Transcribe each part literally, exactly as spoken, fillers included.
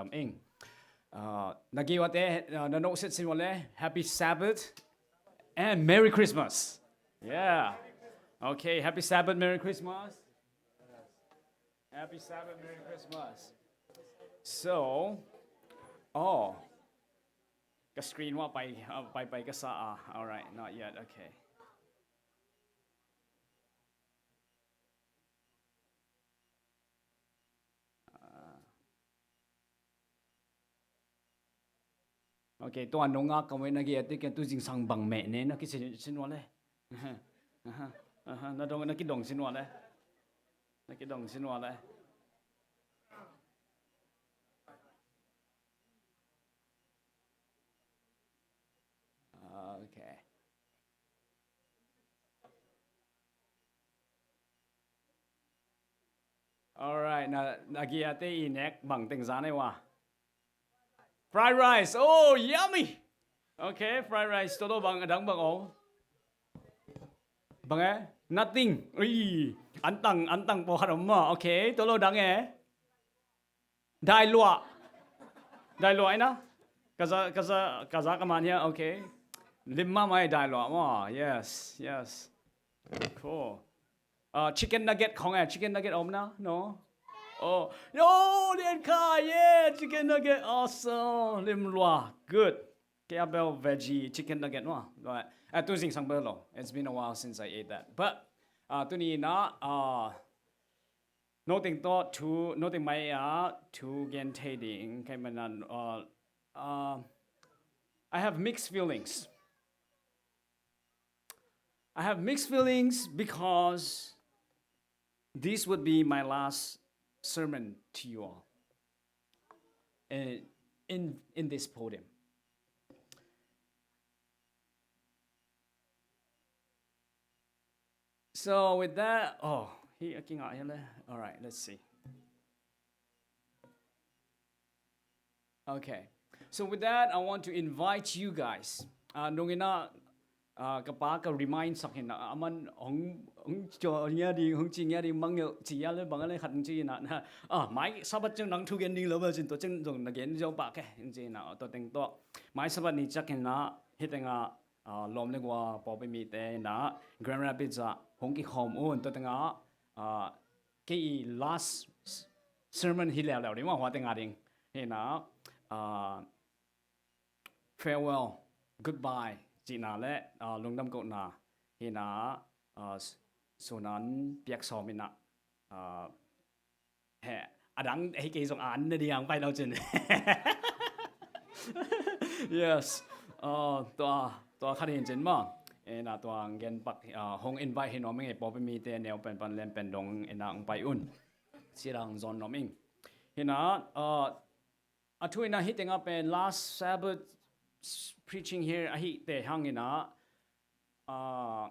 Tam ing. Uh, na giwate, uh, na no set sin wale. Happy Sabbath and Merry Christmas. Yeah. Okay, happy Sabbath, Merry Christmas. Happy Sabbath, Merry Christmas. So, oh, ka screen wa pai, uh, pai, pai ka sa, ah. All right, not yet. Okay. Ah. Ok, tua nong a ka mei na gi ati ken tu zingsang bang meh ne na ki sin, sin wa le. Aha, aha, na dong, na ki dong sin wa le. Na ki dong sin wa le. Ah, ok. Alright, na, na gi ate i nek bang teng zan ai wa. Fried rice. Oh, yummy. Okay, fried rice. Tolo bang, adang bang, oh. Bang eh? Nothing. Ui, antang, antang po khat om ma. Okay, tolo dang eh. Dai lua. Dai lua ina. Kaza, kaza, kaza kaman hia. Okay. Lim ma mai dai lua ma. Yes, yes. Cool. Uh, chicken nugget khong eh, chicken nugget om na, no? Oh, no, lian ka, yeah, chicken nugget, awesome, lim lua, good. Kei a bel veggie chicken nugget no, right? Uh, tu zingsang bel lo. It's been a while since I ate that. But, uh, tuni na, uh, no ting to, tu, no ting mai a, tu gen thei ding, kei man na, uh, uh, I have mixed feelings. I have mixed feelings because this would be my last sermon to you all in, in, in this podium. So with that, oh, hi a kingah hi le. All right, let's see. Okay. So with that, I want to invite you guys. Uh, nung ina, uh, ka pa ka remind sak ina, aman hong, hong cho nia ding, hong ci nia ding, mangel ci ya le bang le khat hong ci ina. Ah, mai Sabbath ciang nang thu gen ding lo bel cin to ciang zong na gen zong pa ke, hong ci ina, to teng to. Mai Sabbath ni ciak ina, hi teng a, uh, lawm le gua pawlpi mite ina, Grand Rapids a hong kikhawm un, to teng a, uh, kei i last s-, sermon hi leuleu ding ma hua teng a ding. Hi na, uh, farewell, goodbye cihna le, uh, lungdam kohna. Hi na, uh, s-, sunan piak sawm ina, uh, he, adang hei kei zong an na diang pai lo cin. Yes. Uh, tua, tua khat hin cin ma. Ina tua gen pak, uh, hong invite hi nuam ing e, pawlpi mite neu pen pan lem pen dong ina hong pai un. Sidang zon nuam ing. Hi na, uh, a thu ina hi teng a pen last Sabbath s-, preaching here ahi te hang ina, uh,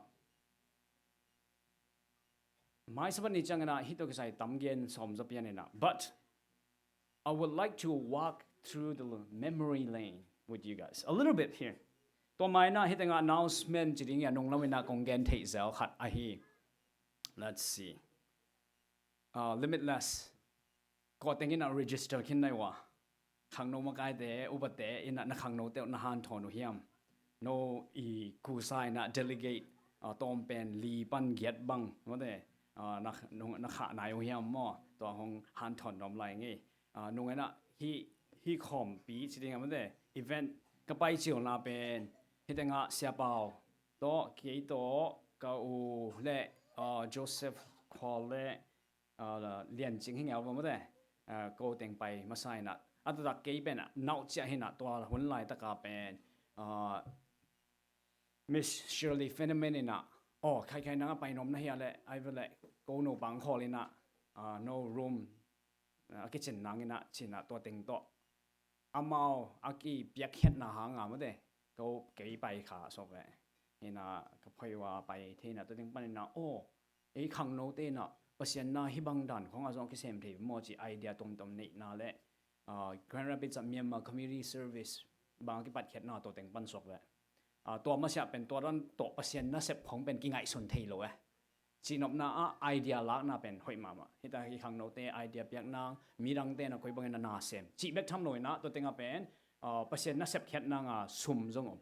mai Sabbath ni ciang ina hi to kisai tam gen sawm za pian ina. But I would like to walk through the memory lane with you guys a little bit here. Tua mai na hi teng a announcement ci ding a nung lam ina kong gen thei zel khat ahi. Let's see. Uh, Limitless. Kua teng ina register khin nai wa. Khangno makaite, upate ina na khangnote na hanthawn uh hiam? No i kusa ina delegate, uh, tawm pen li pan giat bang, mate, uh, na, na khah nai uh hiam maw? Tua hong hanthawn nuam lai ngei. Uh, nung ina hi, hi khawmpi ci ding a mate, event ka pai ciu na pen hi teng a Sia Pau tawh, kei tawh, ka u le, uh, Joseph Khua le, uh, Lian Cing hi ngeu va mate, uh, ko teng pai masa ina. A taktak kei pen a nauh ciah hi na tua hun laitaka pen, uh, Miss Shirley Phenomen ina, oh, khai khai nang a pai nuam na hia le, ai ve le, ko no pang khawl ina, uh, no room, uh, a kicin nang ina, cina tua teng tawh. Amau a kipiak khiatna hang a mate, ko kei pai kha sok ve. Hi na ka phoi wa pai thei na tua teng pan ina, oh, ei khangnote ina Pasian na hi bang dan khong a zong kisem thei maw ci idea tomtom neihna le, uh, Grand Rapids a Myanmar Community Service bang a kipat khiatna tua teng pan sok ve. Uh, tua masiah pen tua dan tawh Pasian nasep khong pen kingaihsun thei lo eh. Cihnopna ah idea lakna pen hoih mahmah. Hita hi khangnote idea piak nang, midangte na koi bangin a na sem cih bek tham lo inah tua tengah pen, ah, Pasian na sepkhiat nanga sum zong om.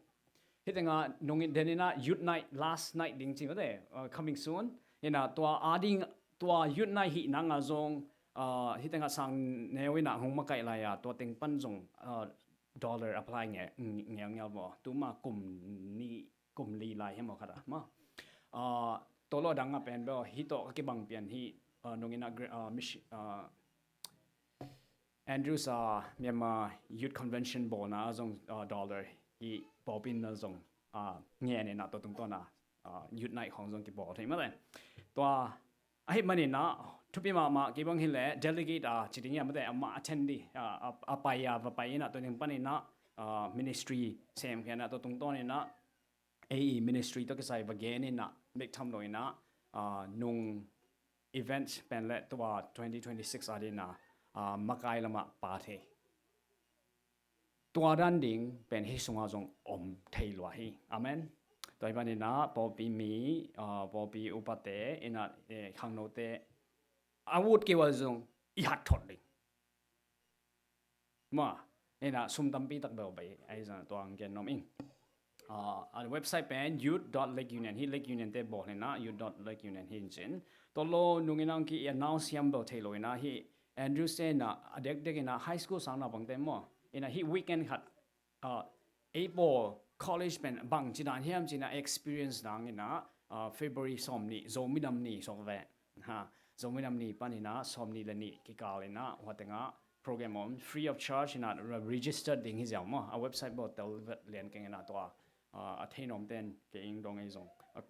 Hih tengah nungin den inah youth night, last night ding ci mate, uh, coming soon. Inah tua a ding, tua youth night hih nanga zong, uh, hih tengah sang neu inah hong makaih lai a, tua teng pan zong, uh, dollar apply nge, nge, nge, nge, bo. Tuma kum ni, kum li lai hiam aw khat a. Ma. Uh, tua lo dang a pen bo, hih tawh ka kibang pian hih, uh, nungin a gra-, uh, mish-, uh, Andrews a Myanmar Youth Convention bawlna a zong, uh, dollar hi pawlpi in a zong, uh, ngen inah tua tungtawn a, uh, youth night khawng zong kibawl thei mate. Tua ahih manin ah thupi mahmah kei bang hileh delegate a ci ding hiam mate, amah attendee, uh, a, a pai a va pai inah tua ding pan inah, uh, ministry semkhia inah tua tungtawn inah A E ministry tawh kisai va gen inah bek tham lo inah, ah, nung event pen le tua twenty twenty-six a ding inah, ah, makai lamah pa thei. Tua dan ding pen hih sungah zong om thei lua hi. Amen. Tua hi pan inah pawlpi mi, ah, pawlpi upate inah, eh, khangnote a ut kei ua zong i hat thot ding. Ma, inah sum tampi tak bel bai, ahi zong tua ang gen nuam ing. Ah, a website pen youth dot lake union, hih Lake Union te bawl inah youth dot lake union hi in cin. Tua lo nungin ang ki announce hiam bel thei lo inah hih Andrews te inah a dekdek inah high school sang naupangte maw. Inah hih weekend khat, ah, ei pawl college pen bang ci dan hiam ci inah experience dang inah, ah, February sawm nih, Zomi Nam Ni suak ve. Ha, Zomi Nam Ni pan inah sawm nih le nih kikal inah hua tengah program om, free of charge inah re-, register ding hi ziau maw. A website bel tel vet lian keng inah tua, ah, a thei nuam ten kei ing dong ei zong. A,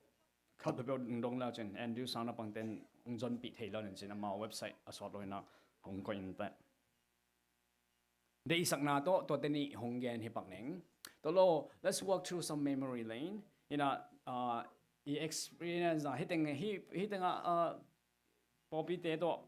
khat bel ing dong le cin, Andrew sang naupang ten ung zonpih thei lo nen cin amau website a sawt lo inah hong koih in teh. Deihsakna tawh tuate nih hong gen hi pak ning. Tua lo, let's walk through some memory lane. Inah, ah, i experience ah, hih teng, hih, hih tengah, ah, pawlpite tawh,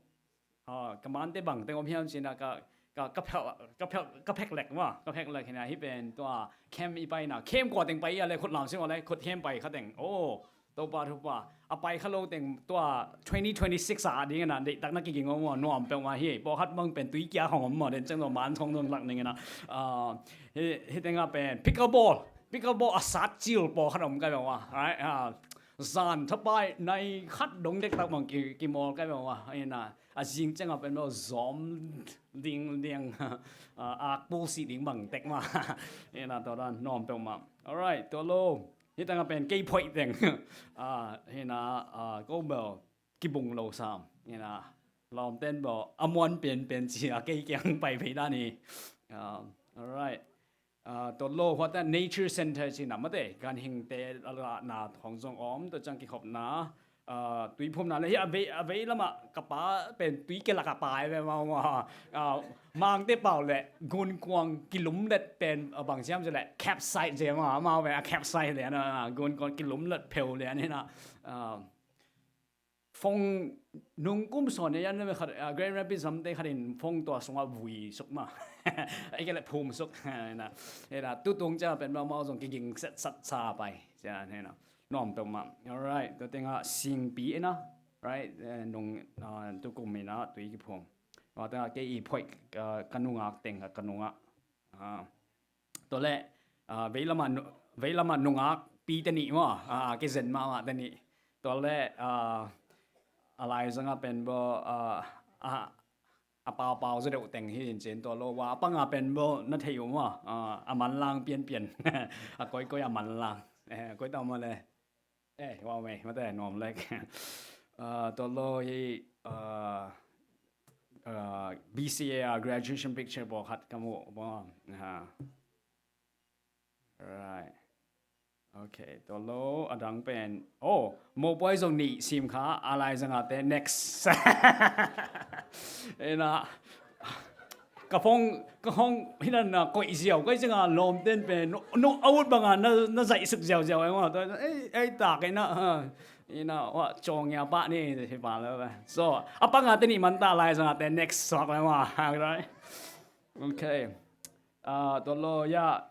ah, ka mante bang teng om hiam ci inah ka, ka, ka phek, ka phek, ka phek lek maw, ka phek lek hi inah hih pen tua camp i pai inah, camp kua teng pai i a le khut lam sim a le khut camp pai kha teng. Oh, Topa thupha, a pai kha lo teng tua twenty twenty-six a ding inah deihtak na kiging om maw, nuam peuhmah hi. Pawlkhat bang pen tui kia khong om maw, den ciang zong man thong zong lak ning inah. Ah, hih, hih tengah pen pickleball, pickleball a sat cil pawlkhat om kai bang maw. Right? Ah, zan thapai nai khat dong dektak bang ki, kimawl kai bang maw. Inah, a zing ciangah pen maw zom ding ding, ah, ak pul si ding bang tek maw. Inah tua dan nuam peuhmah. Alright, tua lo. Hih tengah pen kei phoih teng. Ah, hih inah, ah, ko bel kibung lo sam. Hih inah lawmten bel a muan pianpian ci a kei kiang pai phei dan hi. Ah, alright. Ah, tua lo hua teng nature center ci inah mate, ganhingte a lahna thong zong om, tua ciang kikhopna, ah, tuiphumna le hih a vei, a vei lamah ka pa pen tui kia lak a pai ve maw maw. Ah, Mangte pau le gunkuang kilumlet pen, ah, bang siam ci le capsize ci maw, amau ve a capsize lian a, gunkuang kilumlet pheu lian inah, ah, phone nung kum sawm nih a yan le khat, ah, Grand Rapids lamte khat in phone tua sungah vui suk maw. Ei kia le phum suk. Inah, inah tutung ciang pen maumau zong kiging setsat sa pai. Ciang inah nuam peuhmah. Alright, tua tengah singpi inah, right, eh, nung, ah, tukum inah tui kiphum. Tua tengah kei i phoih, ah, ka nungak teng, ka nungak. Ah, tua le, ah, vei lamah nu-, vei lamah nungak pi te nih maw, ah, kizen mahmah te nih. Tua le, ah, a laizangah pen bo, ah, ah, a paupau zaw deuh teng hi in cin tua lo. Wa a panga pen bo na thei uh maw, ah, a manlang pianpian. A koikoi a manlang. Eh, koi tau maw le. Eh, wow, mei, mate, nuam lek. Ah, tua lo hi, ah, ah, B C A a graduation picture pawlkhat ka mu, pawlkhat. Ha. Right. Okay, tua lo a dang pen. Oh, mopuai zong nih sim kha, a laizangah te next. Inah, ka phone, ka phone hi nan na koih ziau, koih ziau a lawmten pen, no, no, a ut banga na, na zaihsuk ziauziau, ei maw, ei, ei, tak, inah, ha. Inah, wa, cawng ia pah ni, hi pa le, so, a panga te nih man ta, laizangah te next suak le maw, right? Okay. Ah, tua lo, ya.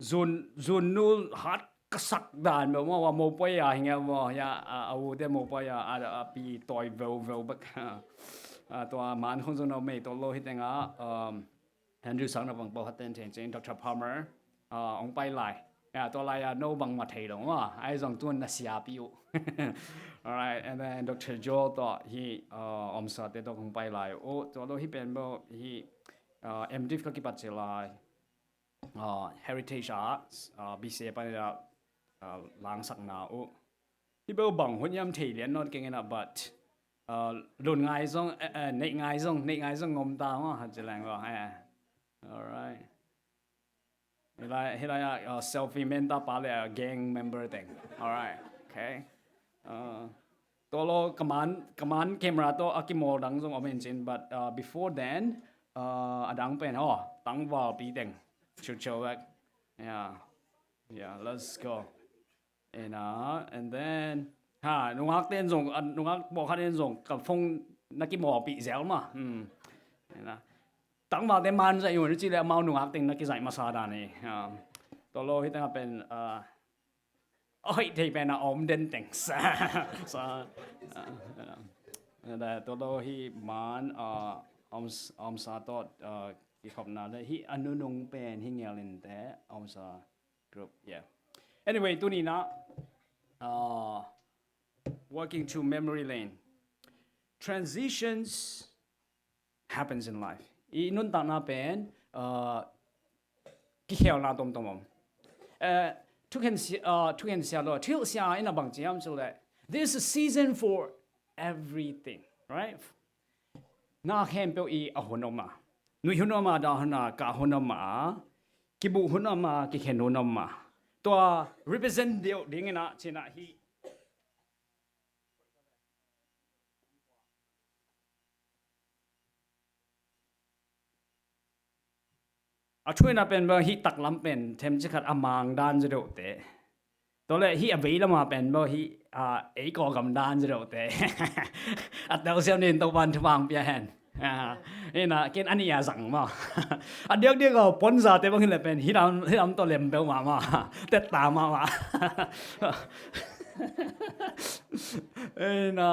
Zun, zun nu hat ka sak dan beuh maw, a mopawi a hi ngel maw, ya, a, a ute mopawi a, a, a pi tawi veuveu bek. A, tua man khong zong no mei tawh lo hi tengah, um, Andrew sang na bang pau haten theng ceng, Doctor Palmer, uh, ong pai lai. Ya, tua lai a no bang ma thei lo maw, ai zong tun na siapi uh. Alright, and then Doctor Joel tawh hi, uh, omsa te tawh kong pai lai uh. Tua lo hi pen beuh hi, uh, M.Div ka kipat ci lai. Uh, Heritage Arts, uh, B C A pan ina, uh, langsakna uh. Hi beuh bang hun yam thei lian not keng ina, but, uh, lun ngai zong, eh, eh, neih ngai zong, neih ngai zong ngom ta maw, ha ci leng beuh, eh. Alright. Hi lai, hi lai, uh, selfie men ta pa le, uh, gang member teng. Alright, okay. Uh, tua lo ka man, ka man camera tawh a kimawl dang zong om in cin, but, uh, before then, uh, a dang pen, oh, tangval pi teng. Chu chu vek. Yeah. Yeah, let's go. Ina, and then, ha, nungak ten zong, ah, nungak pawlkhat ten zong ka phone na kimawlpih zel maw. Hmm. Ina. Tangval te man zaih un ci le amau nungak teng na kizaih masa dan hi. Ah, tua lo hi tengah pen, ah, a hoih thei pen a om den teng. Sa, sa, ah, ah, tua lo hi man, ah, om, omsa tawh, ah, kikhopna le hi a nunung pen hi ngel in te omsa group, yeah. Anyway, tuni na, uh, walking through memory lane. Transitions happens in life. I nuntakna pen, uh, kikhelna tomtom om. Uh, thukhun sia, uh, thukhun sia lo, thilsia ina bang ci hiam cih leh, this is a season for everything, right? Na khempeuh i a hun om a. Nuih hun om a, dah hun a, kah hun om a, kibuh hun om a, kikhen hun om a. Tua represent deuh ding ina, cina hi. A thuina pen beuh hi taklam pen themcikhat a mang dan zaw deuh te. Tua le hi a vei lama pen beuh hi, ah, ei kawkam dan zaw deuh te. A telsiam nin Topan thupang pia hen. Ah, ina ken ani a zang maw. A diakdiak a ponza te bang hi le pen hi lam, hi lam tawh lem beuh mahmah. Tetta mahmah. Ina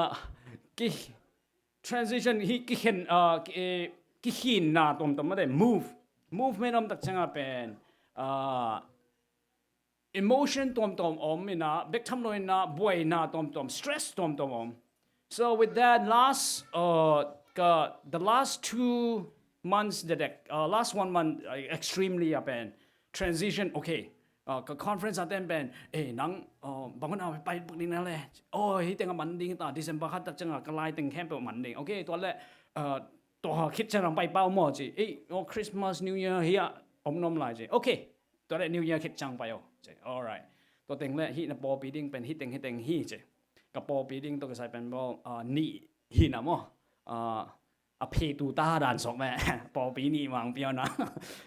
ki transition hi kikhen, ah, ki, eh, kikhinna tomtom mate, move. Movement om tak cianga pen, ah, emotion tomtom om ina, bek tham lo ina, buaina tomtom, stress tomtom om. So with that last, uh, ka, the last two months, the, uh, last one month, uh, extremely a pen transition, okay. Uh, ka conference a ten pen, eh, nang, uh, bangun a pai pak ding na le. Oh, hi teng a man ding ta, December khat tak cianga ka lai teng khempeuh man ding. Okay, tua le, uh, tua khit ciang pai pau maw ci. Eh, oh, Christmas, New Year hi a om nom lai ci. Okay. Tua le New Year khit ciang pai o ci. Alright. Tua teng le hi na pawlpi ding pen hi teng hi teng hi ci. Ka pawlpi ding tua kisai pen beuh, ah, nih hi na maw. Ah, a phetu ta dan sawk me. Pawlpi nih mang piau na.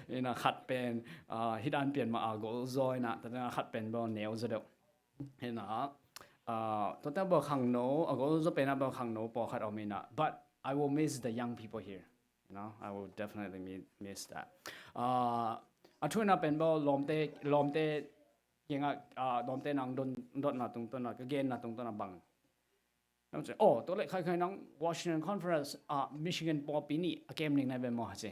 Ina khat pen, ah, hi dan pian ma a gol zaw ina. Tua teng a khat pen beuh neu zaw deuh. Ina, ah, tua teng beuh khangno, a gol zaw pen a beuh khangno pawlkhat om ina. But I will miss the young people here. You know, I will definitely mi-, miss that. Ah, a thuina pen beuh lawmte, lawmte kiangah, ah, lawmte nang don, dotna tungtawna, ka genna tungtawna bang. Nang ci, oh, tua le khai khai nang Washington Conference, ah, Michigan pawlpi nih a kem ning na ven maw ci.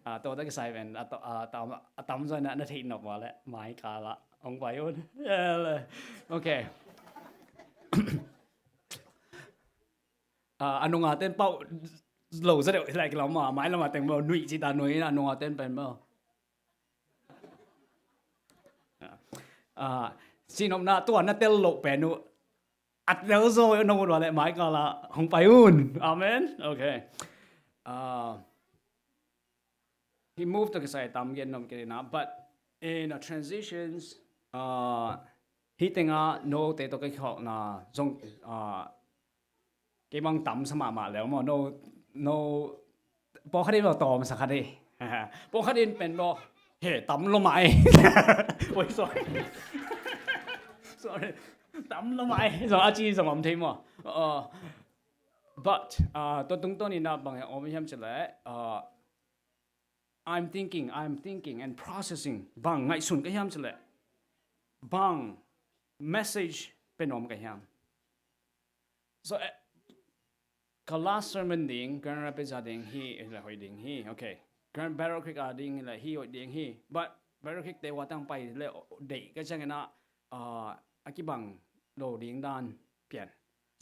Ah, tua tak kisai ven, a to-, ah, tam, a tam zaw na, na theih nop ua le, mai kala, ong pai un. Okay. Ah, a nunga ten pau lo zaw deuh, like, lau ma, mai lama teng beuh, nuih ci ta nuih, a nunga ten pen beuh. Ah, sinopna tua na tel loh pen uh, a tel zaw no ua le, mai kala, hong pai un. Amen. Okay. Ah, hi move to kisai tam gen nom kei na, but in a transitions, uh, hi tenga no te to kai khawkna, zong, uh, kei bang tam sa mahmah leu maw, no, no, pawlkhat in lo tawm sa khat hi. Pawlkhat in pen lo, he, tam lo mai. Oi, sorry. Sorry. Tam lo mai. Zong a ci zong om thei maw. Uh, but, uh, tua tungtawn ina bang om hiam ci le, uh, I'm thinking, I'm thinking and processing. Bang ngaihsun ka hiam ci le. bang message pe nuam ka hiam? So, eh, ka last sermon ding, Grand Rapids a ding hi, eh, la hoih ding hi, okay. Grand Battle Creek a ding hi la hi hoih ding hi. But Battle Creek te watang pai le deih ka ciangin ah, ah, a kibang lo ding dan pian.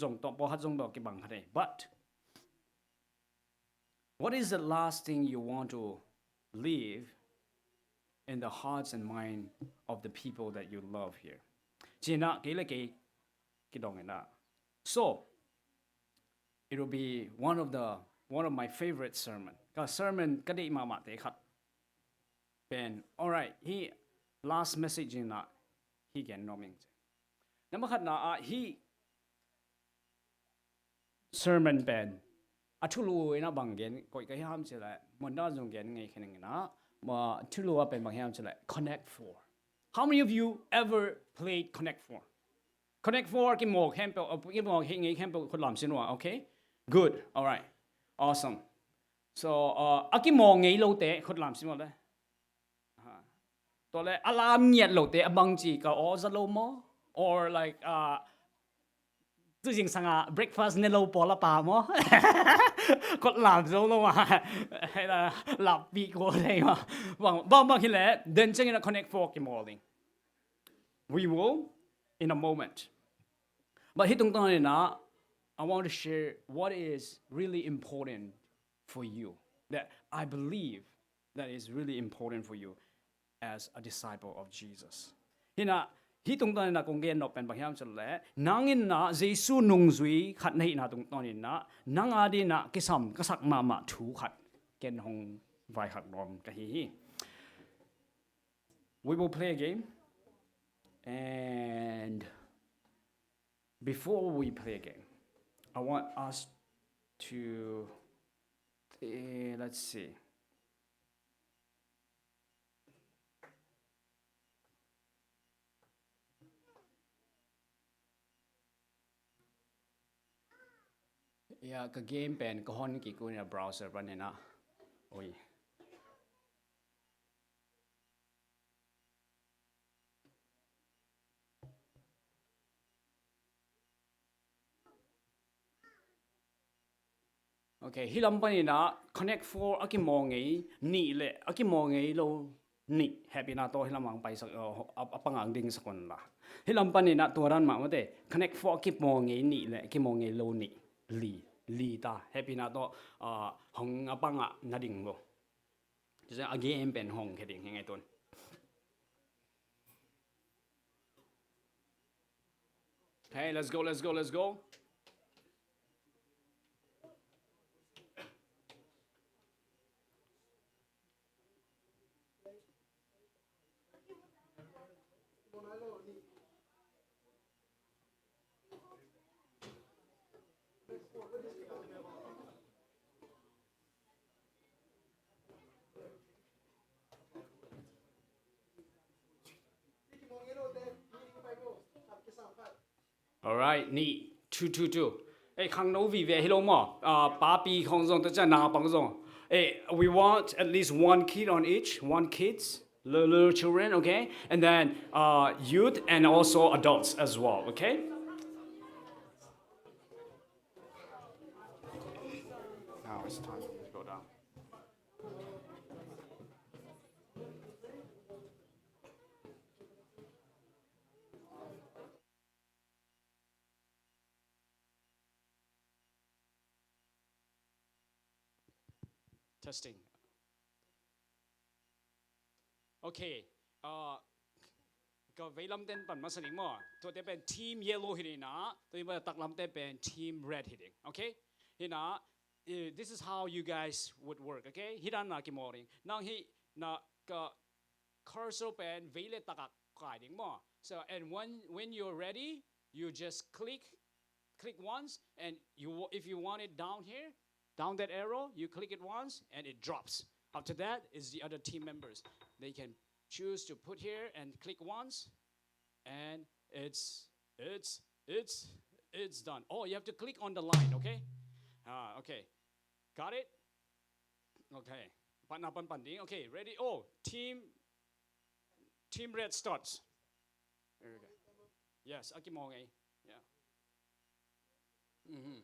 Zong tawh, pawlkhat zong tawh kibang khat ei. But what is the last thing you want to leave in the hearts and mind of the people that you love here? Ci-in ah kei le kei kidong in ah. So, it will be one of the, one of my favorite sermon. Ka sermon ka deih mahmah te khat pen. Alright, hih last message in ah hih gen nuam ing. Number khat na ah hih sermon pen a thulu in ah bang gen koih ka hiam cih leh, Muanda zong gen ngei khin ing in ah, ma thulu ah pen bang hiam cih leh, Connect Four. How many of you ever played Connect Four? Connect Four a kimawl khempeuh, a kimawl ngei khempeuh khut lam sin ua, okay? Good, alright. Awesome. So, uh, a kimawl ngei lote khut lam sin ua le. Ha. Tua le a lam ngiat lote a bang ci ka aw za lo maw? Or like, uh, tu zingsang a breakfast ne lo pawl a pa maw? Khut lam zo lo a. Hei la, lappi kua thei maw? Bang, bang, bang hi le, den ciangin a Connect Four kimawl ding. We will in a moment. But hih tungtawn in ah, I want to share what is really important for you, that I believe that is really important for you as a disciple of Jesus. Hi in ah, hih tungtawn in ah kong gen nop pen bang hiam cih leh, nang in ah Jesu nungzui khat na hihna tungtawn in ah, nang a ding in ah kisam ka sak mahmah thu khat ken hong vaikhak nuam ka hi hi. We will play a game. And before we play a game, I want us to, eh, let's see. Ya, ka game pen ka hon kik un a browser pan in ah. Oi. Okay, hih lam pan in ah Connect Four a kimawl ngei nih le a kimawl ngei lo nih, hehpihna tawh hih lam ah paisak, uh, a, a pang ah dingsak un la. Hih lam pan in ah tua dan mah mate, Connect Four a kimawl ngei nih le a kimawl ngei lo nih, li, li ta, hehpihna tawh, uh, hong a pang ah na ding lo. Ci ciang a game pen hong khia ding hi ngai tun. Hey, let's go, let's go, let's go. Alright, nih, two, two, two. Eh, khangno vive hi lo maw? Ah, papi khong zong, tua ciang naupang zong. Eh, we want at least one kid on each, one kids, little, little children, okay? And then, uh, youth and also adults as well, okay? Now it's time for me to go down. Testing. Okay. Uh, ka veilamte in pan masa ning maw. Tuate pen team yellow hi ding a, tua i taklamte pen team red hi ding. Okay? Hi na, eh, this is how you guys would work, okay? Hi dan na kimawl ding. Nang hi na ka cursor pen vei le tak ah kai ding maw. So, and when, when you're ready, you just click, click once, and you wa-, if you want it down here, down that arrow, you click it once, and it drops. After that is the other team members. They can choose to put here and click once, and it's, it's, it's, it's done. Oh, you have to click on the line, okay? Ah, okay. Got it? Okay. Pan, pan, pan ding. Okay, ready? Oh, team, team red starts. Okay. Yes, a kimawl ngei. Yeah. Mhm.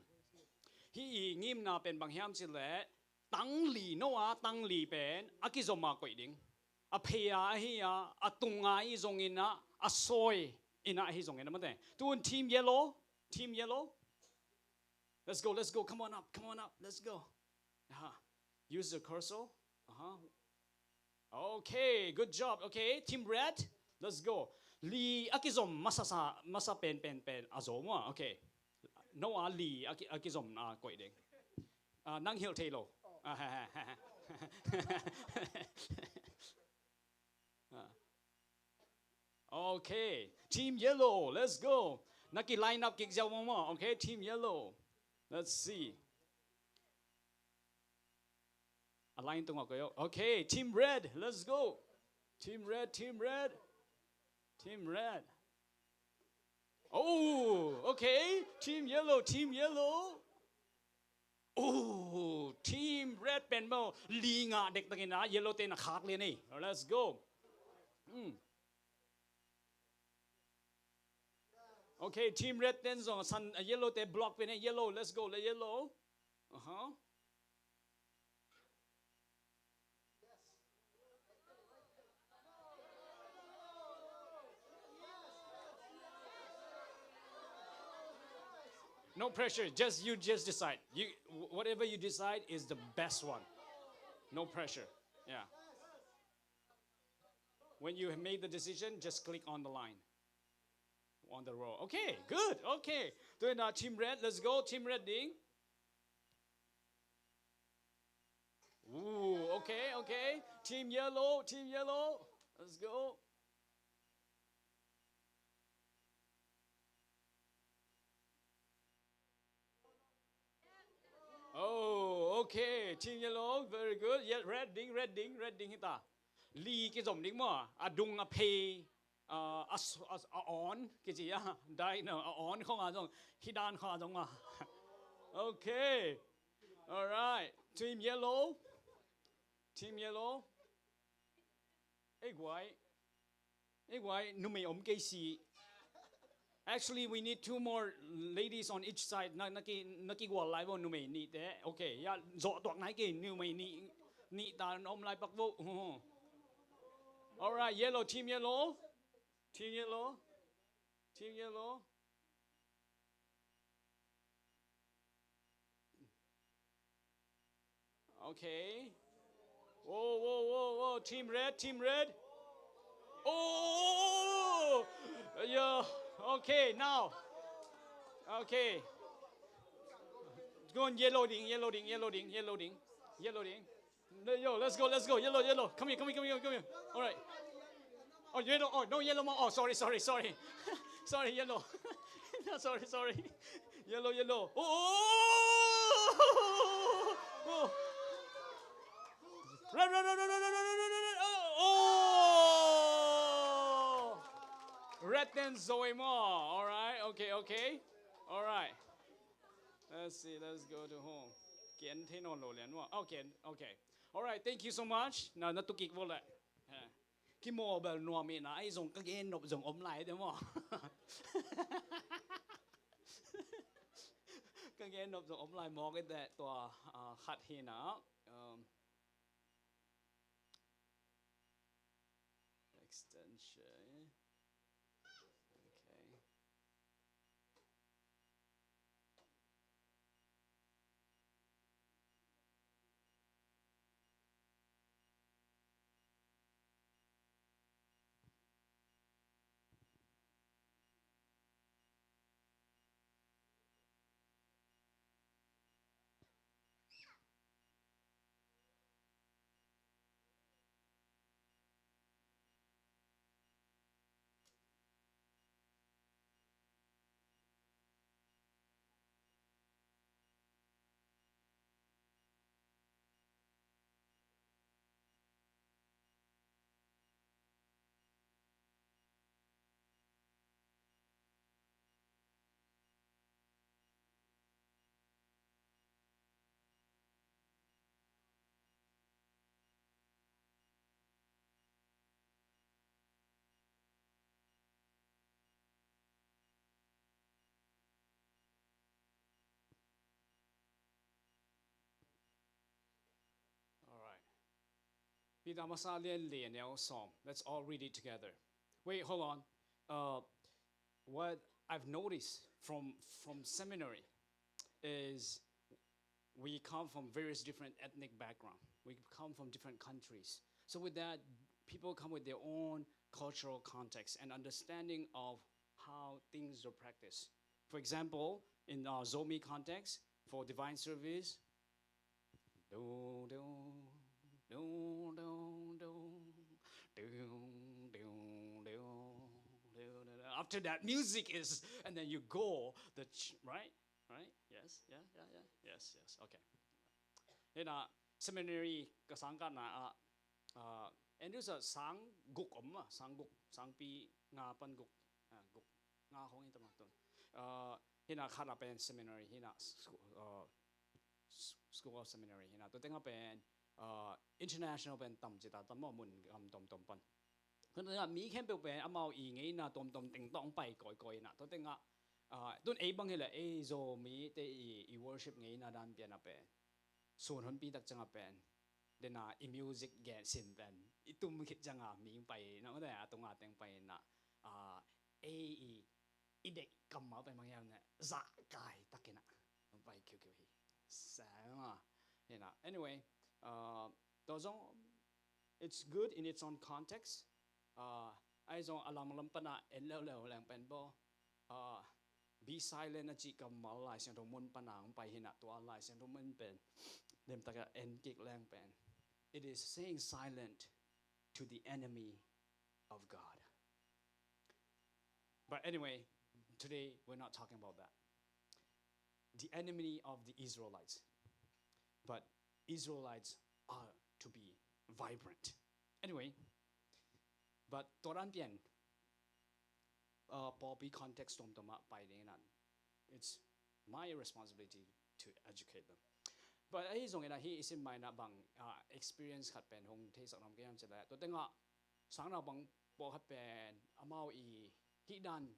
Hih i ngimna pen bang hiam cih leh tang li, Noah tang li pen a kizom a koih ding. A phei a ahi a, a tung a ahi zongin ah, a sawi in ah ahi zongin ah mate. Tun team yellow, team yellow. Let's go, let's go. Come on up, come on up. Let's go. Aha. Use the cursor. Aha. Okay, good job. Okay, team red, let's go. Li a kizom masa sa, masa pen, pen, pen a zom ua. Okay. Noah li a ki, a kizom a koih ding. Ah, nang hilh thei lo. Ah, ha, ha, ha, ha. Ah. Okay, team yellow, let's go. Na ki line up kik ziau maw maw. Okay, team yellow. Let's see. A line tungah koih o. Okay, team red, let's go. Team red, team red. Team red. Oh, okay. Team yellow, team yellow. Oh, team red pen maw, li ngah dektak in ah, yellow te na khak lian ei. Let's go. Hmm. Okay, team red ten zong san, uh, yellow te block pen ei. Yellow, let's go, le yellow. Uh-huh. No pressure. Just, you just decide. You, wh-, whatever you decide is the best one. No pressure. Yeah. When you have made the decision, just click on the line. On the row. Okay, good. Okay. Tu in ah, team red, let's go. Team red ding. Ooh, okay, okay. Team yellow, team yellow. Let's go. Oh, okay. Team yellow, very good. Yeah, red ding, red ding, red ding hi ta. Li kizom ding maw. A dung a phei. Uh, a s-, a s-, a awn kici a. Dai no, a awn khong a zong. Hi dan khong a zong a. Okay. All right. Team yellow. Team yellow. Ei guai. Ei guai, numei om kei si. Actually, we need two more ladies on each side. Na, na ki, na kigual lai bo numei nih te. Okay, ya, zawh tuak nai kei numei nih, nih ta om lai pak bo. All right, yellow, team yellow. Team yellow. Team yellow. Okay. Whoa, whoa, whoa, whoa. Team red, team red. Oh! Yeah. Okay, now. Okay. Go on, yellow ding, yellow ding, yellow ding, yellow ding. Yellow ding. No, yo, let's go, let's go. Yellow, yellow. Come here, come here, come here, come here. All right. Oh, yellow. Oh, no yellow more. Oh, sorry, sorry, sorry. Sorry, yellow. No, sorry, sorry. Yellow, yellow. Oh, oh, oh, oh, oh. Red, red, red. Oh, oh. Red and Zoe more. All right. Okay, okay. All right. Let's see. Let's go to home. Kian thei nawn lo lian ua. Okay, okay. All right. Thank you so much. Na, na tukik vo le. Eh. Kimawl bel nuam ina, ei zong ka gen nop zong om lai te maw. Ka gen nop zong om lai mawk i te tua, ah, khat hi na. Um, extension. Okay. Peter masa lian lian neu sawm. Let's all read it together. Wait, hold on. Uh, what I've noticed from from seminary is we come from various different ethnic background. We come from different countries. So with that, people come with their own cultural context and understanding of how things are practiced. For example, in our Zomi context, for divine service, do, do, do, do, do, do, do, do, do, do. After that, music is, and then you go, the ch-, right? Right? Yes, yeah, yeah, yeah. Yes, yes. Okay. Hi na, seminary ka sang kah na, ah, ah, Andrews ah sang guk om ah, sang guk, sangpi nga pan guk, ah, guk, nga khong in tam ah tun. Ah, hi na khat ah pen seminary, hi na scho-, ah, s-, School of Seminary hi na. Tua tengah pen, ah, international pen tam ci ta tam maw, mun gam tomtom pan. Tua tengah mi khempeuh pen amau i ngeina tomtom teng tawh hong pai kawikawi hi na. Tua tengah, ah, tun ei bang hi leh ei Zomite i, i worship ngeina dan pian ah pen, sun honpi tak ciangah pen, dena i music gen sin pen i tum khit ciangah mi hong pai na, a tunga teng pai na, ah, ei i, i deih kammal pen bang hiam na, zahkai takin ah hong pai khiukhiu hi. Sang ah, hi na. Anyway, ah, tua zong it's good in its own context. Ah, ahi zong a lamlam pan ah en leuleu leng pen baw, ah, be silent a cih kammal Lai Siangtho mun pan ah hong pai hi na, tua Lai Siangtho mun pen lemtak ah en kik leng pen, it is saying silent to the enemy of God. But anyway, today we're not talking about that. The enemy of the Israelites. But Israelites are to be vibrant. Anyway, but tua dan pian, uh, pawlpi context tomtom ah pai ding in ah, it's my responsibility to educate them. But ahi zongin ah hih i sim mai na bang, uh, experience khat pen hong theisak nuam ka hiam cih leh, tua tengah sang na bang pawlkhat pen amau i hih dan,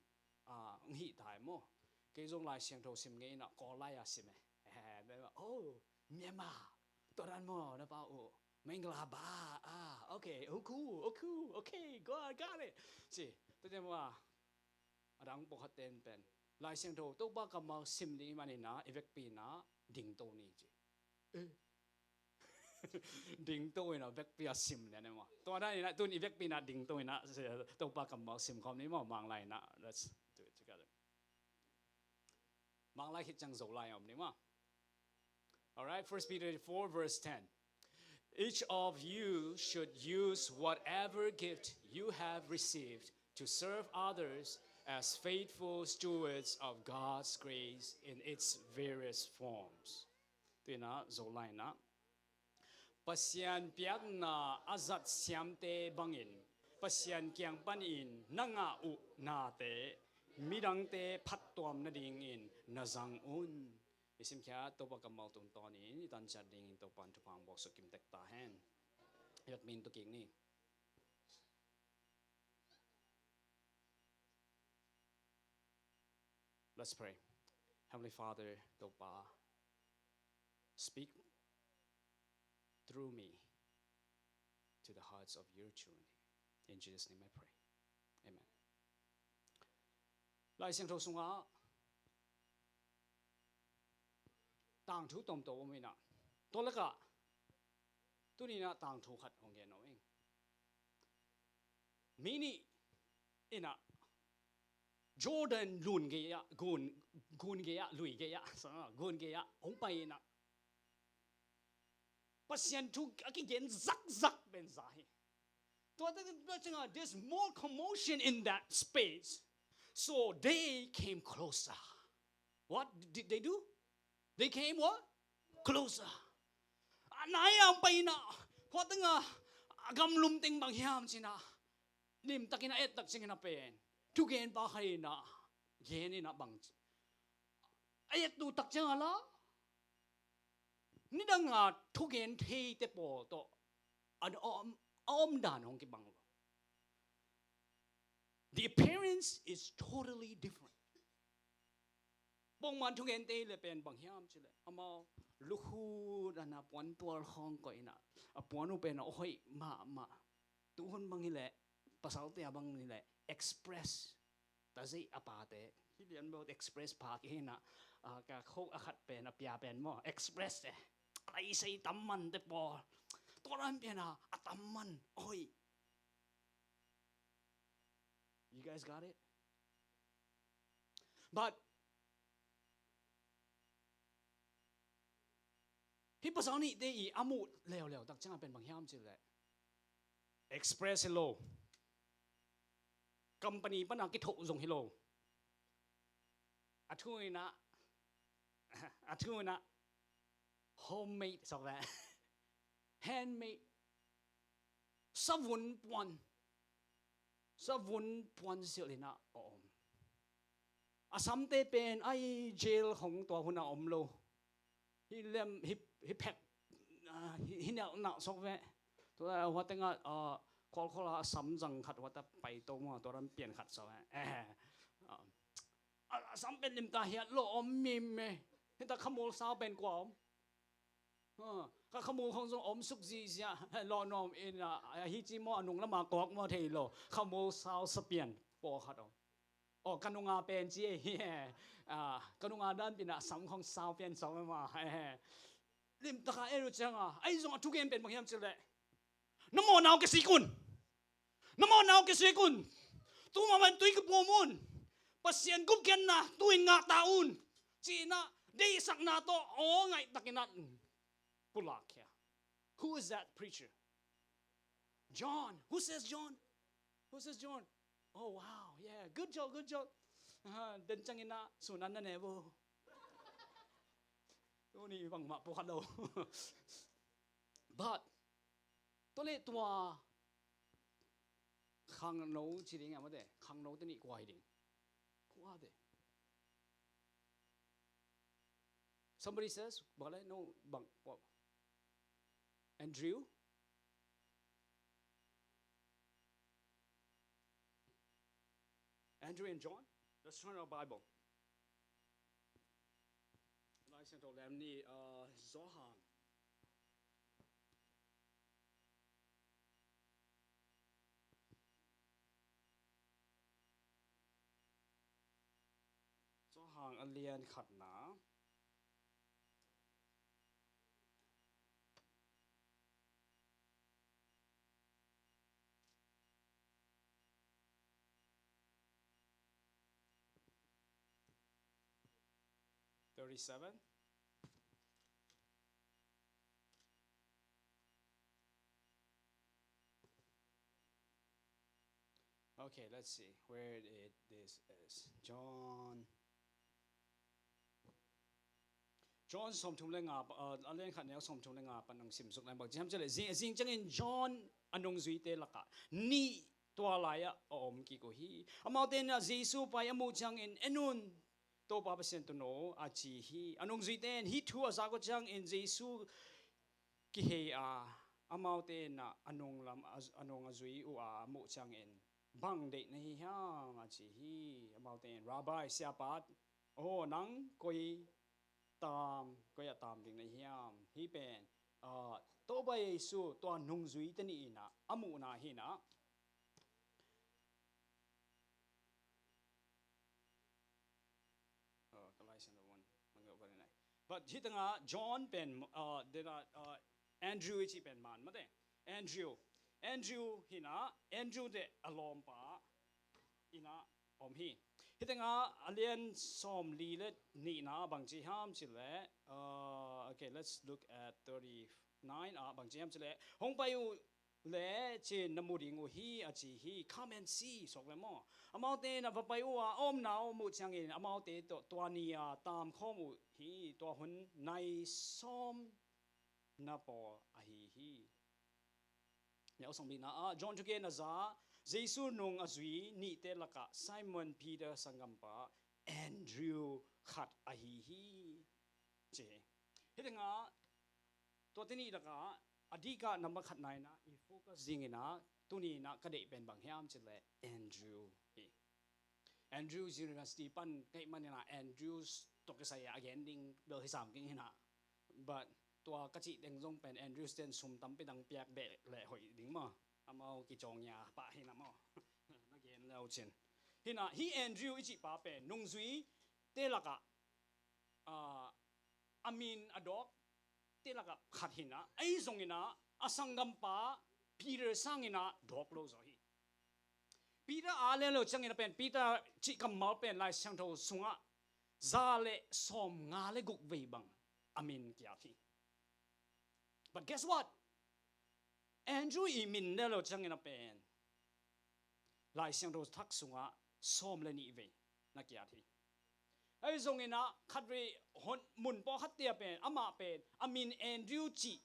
ah, hong hih ta e maw. Kei zong Lai Siangtho sim ngei in ah Kawl lai a sim e. Oh, Myanmar, tua dan maw na pau uh. Mangla ba, ah, okay, oh cool, oh cool, okay, got, got it. Ci, tua teng maw, a dang pawlkhat ten pen Lai Siangtho Topa kammal sim ding i man in ah i vekpi in ah dingto ni ci. Eh. Dingto in ah vekpi a sim lian e maw. Tua dan in ah tun i vekpi in ah dingto in ah Topa kammal sim khawm ni maw, Manglai in ah. Let's do it together. Manglai khit ciang Zolai om ni maw. All right, First Peter four verse ten. Each of you should use whatever gift you have received to serve others as faithful stewards of God's grace in its various forms. Tua in ah Zolai in ah, Pasian piakna a zat siamte bangin Pasian kiang panin na ngah uh nate midangte phattuam nadingin na zang un. I simkhiat Topa kammal tungtawnin i tan ciat dingin Topa in thupha hong bawlsak kim tek ta hen. I vekpi in tu kik ni. Let's pray. Heavenly Father, Topa, speak through me to the hearts of your children. In Jesus' name I pray. Amen. Lai Siangtho sungah tangthu tomto om in ah, tua lakah tuni in ah tangthu khat hong gen nuam ing. Mi nih in ah Jordan lun gei ah, gun, gun gei ah, lui gei ah, sa, gun gei ah hong pai in ah Pasian thu a kigen zakzak pen za hi. Tua, tua, tua ciangah, there's more commotion in that space. So they came closer. What did they do? They came what? Closer. A nai a hong pai in ah, hua tengah a gamlum teng bang hiam ci in ah, limtakin a et tak ciangin a pen thugenpa khat in ah gen in ah bang ci, a et tu tak ciangah la nidanga thugen theite pawl tawh a om, a om dan hong kibang lo. The appearance is totally different. Pongman thugente le pen bang hiam ci leh, amau Lukhu dan a puantual khawng koih in ah, a puan uh pen a hoih mahmah. Tuhun bang hileh, pasalte a bang hileh, express. Tazei a pate. Hi lian bawt express pha ki hi in ah, a, ka khok a khat pen, a pia pen maw. Express eh. Ai sei tam man te pawl. Tua dan pian a, a tam man. Hoih. You guys got it? But hih pasal nihte i a muh leuleu tak ciangah pen bang hiam cih leh, express hi lo. Company pana kithoh zong hi lo. A thu in ah, a thu in ah, homemade sawk le. Handmade. Savun puan. Savun puan silh in ah a om. A samte pen ai jail khong tua hun a om lo. Hi lem, hi, hi phek, ah, hi, hi nelh nalh sawk ve. Tua hua tengah, ah, khualkhual a sam zang khat hua ta pai to maw, tua dan pian khat sawk ve. Eh, ah, a, a sam pen limta hiat lo om mim me. Hita khamul sau pen kua om. Ah, ka khamul khong zong om suk zizia. Lo nom in, ah, hi ci maw, a nung lama kawk maw thei lo. Khamul sau sapian pawlkhat om. Aw, ka nunga pen ci ei hi. Ah, ka nunga dan pina sam khong sau pian sau mah. Limtaka ei lu cianga, ei zong a thugen pen bang hiam cih leh, na mawhna uh kisik un. Na mawhna uh kisik un. Tu mah man tui kipuam un. Pasian gupkhiatna tu in ngah ta un. Ci in ah deihsakna tawh aw ngaihtakin ah pulak khia. Who is that preacher? John. Who says John? Who says John? Oh, wow. Yeah. Good job, good job. Ah, den ciangin ah sun an na ne bo. Tuni bangmah pawlkhat lo. But tua leh tua khangno ci ding a mate, khangno te nih kua hi ding? Kua te? Somebody says, bang le, no, bang, what? Andrew? Andrew and John? Let's turn our Bible. Lai Siangtho Lam ni, uh, Johan. Johan a lian khatna. Thirty-seven. Okay, let's see where it, this is. John. John sawmthum le nga, uh, a lian khat neu sawmthum le nga pan nang simsuk nai bang ci hiam cih leh, zing, zing ciangin John a nungzuite lakah nih tua lai-ah a om kik uh hi. Amaute in ah Jesu pai a muh ciangin, "En un, Topa Pasian Tuuno," a ci hi. A nungzuite in hih thu a zak uh ciangin Jesu kihei a, amaute in ah a nung lam, a, a nung a zui uh a muh ciangin, "Bang deih na hi hiam?" a ci hi. Amaute in, "Rabbi, Siapa, aw, nang koi tam, koi ah tam ding na hi hiam?" Hih pen, ah, Topa Jesu tua nungzuite nih in ah a muhna hi in ah. Oh, ka Lai Siangtho van, van gawh van nai. But hih tengah John pen, uh, dena, uh, Andrew i cih pen man mate. Andrew. Andrew hi in ah, Andrew te a lawmpa in ah om hi. Hih tengah a lian sawmli le nihna bang ci hiam cih leh, uh, okay, let's look at thirty-nine, ah, bang ci hiam cih leh, "Hong pai uh le cin na mu ding uh hi," a ci hi. "Come and see," sawk le maw. Amaute in ah va pai uh a, a omna uh a muh ciangin amaute tawh tua ni-a tam khawm uh hi. Tua hun nai sawm na pawl ahi hi. Neu sawmlina ah, John thugen a za, Jesu nung a zui nihte lakah Simon Peter sanggampa Andrew khat ahi hi, ci hi. Hih tengah tuate nih lakah a dikah number khatna in ah i focus ding in ah, tuni in ah ka deih pen bang hiam cih leh Andrew hi. Andrews University pan ka hih manin ah Andrews tawh kisai a gen ding bel hi sam keng hi in ah. But tua ka cih teng zong pen Andrew Stanley sum tampi dang piak beh leh hoih ding maw. Amau kicawng ya pah hi na maw. Na gen leu cin. Hi na, hi Andrew i cih pa pen nungzuite lakah, ah, a min a dawk te lakah khat hi na, ahi zongin ah a sanggampa Peter sangin ah dawk lo zaw hi. Peter a lel lo ciangin a pen Peter cih kammal pen Lai Siangtho sungah za le sawmnga le guk vei bang a min kiat hi. But guess what? Andrew i min lel lo ciangin a pen Lai Siangtho thak sungah sawm le nih vei na kiat hi. Ahi zongin ah khatvei hon mun pawlkhat te ah pen amah pen a min Andrew cih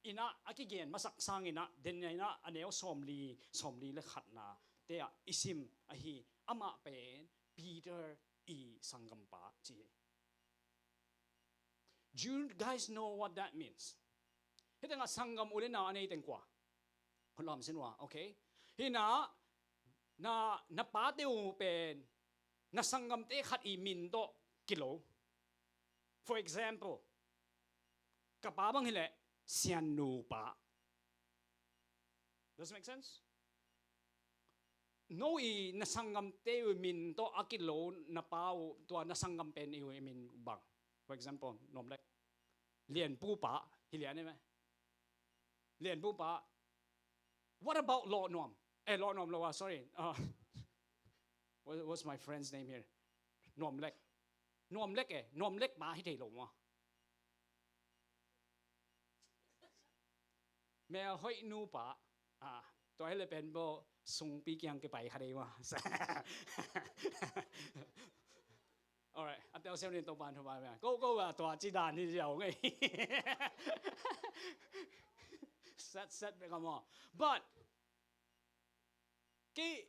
in ah a kigen masak sangin ah, den in ah a neu sawmli, sawmli le khatna te ah i sim ahi, amah pen Peter i sanggampa ci hi. Do you guys know what that means? Hih tengah sanggam u le nau a nei teng kua? Hun lawm sin ua, okay? Hih na, na, na pate uh pen na sanggamte khat i min tawh kilo. For example, ka pa bang hileh Siannu pa. Does it make sense? No i na sanggamte uh i min tawh a kilo na pa uh, tua na sanggam pen i uh i min bang? For example, Nuam Lek. Lian Pu pa, hi lian e me. Lian Pu pa. What about Lawh Nuam? Eh, Lawh Nuam lo ah, sorry. Uh, what, what's my friend's name here? Nuam Lek. Nuam Lek eh, Nuam Lek pa hi thei lo maw? Mel Hoih nu pa. Ah, tua hi le pen bo sungpi kiang kipai kha dei maw. Alright, a telsiam ding Topan thupha pia. Ko, ko, a tua ci dan hi ziau ngei. Set, set bek a maw. But kei,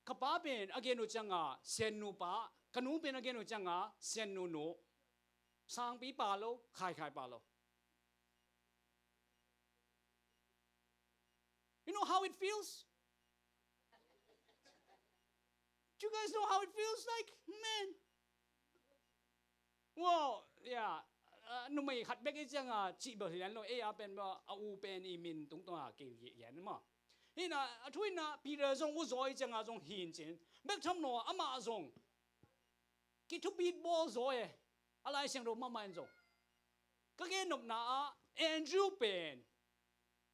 ka pa pen a gen uh cianga Siannu pa, ka nu pen a gen uh cianga Siannu nu. Sangpi pa lo, Khaikhai pa lo. You know how it feels? Do you guys know how it feels like? Man. Well, yeah. Uh, numei khat bek i cianga cih bel hi lian lo, ei a pen bel a u pen i min tungtawnga kei gen maw. Hi na, a thu hi na, Peter zong u zaw i cianga zong hi in cin. Bek tham lo, amah zong kithupi bawl zaw e. A Lai Siangtho mahmah in zong. Ka gen nopna ah Andrew pen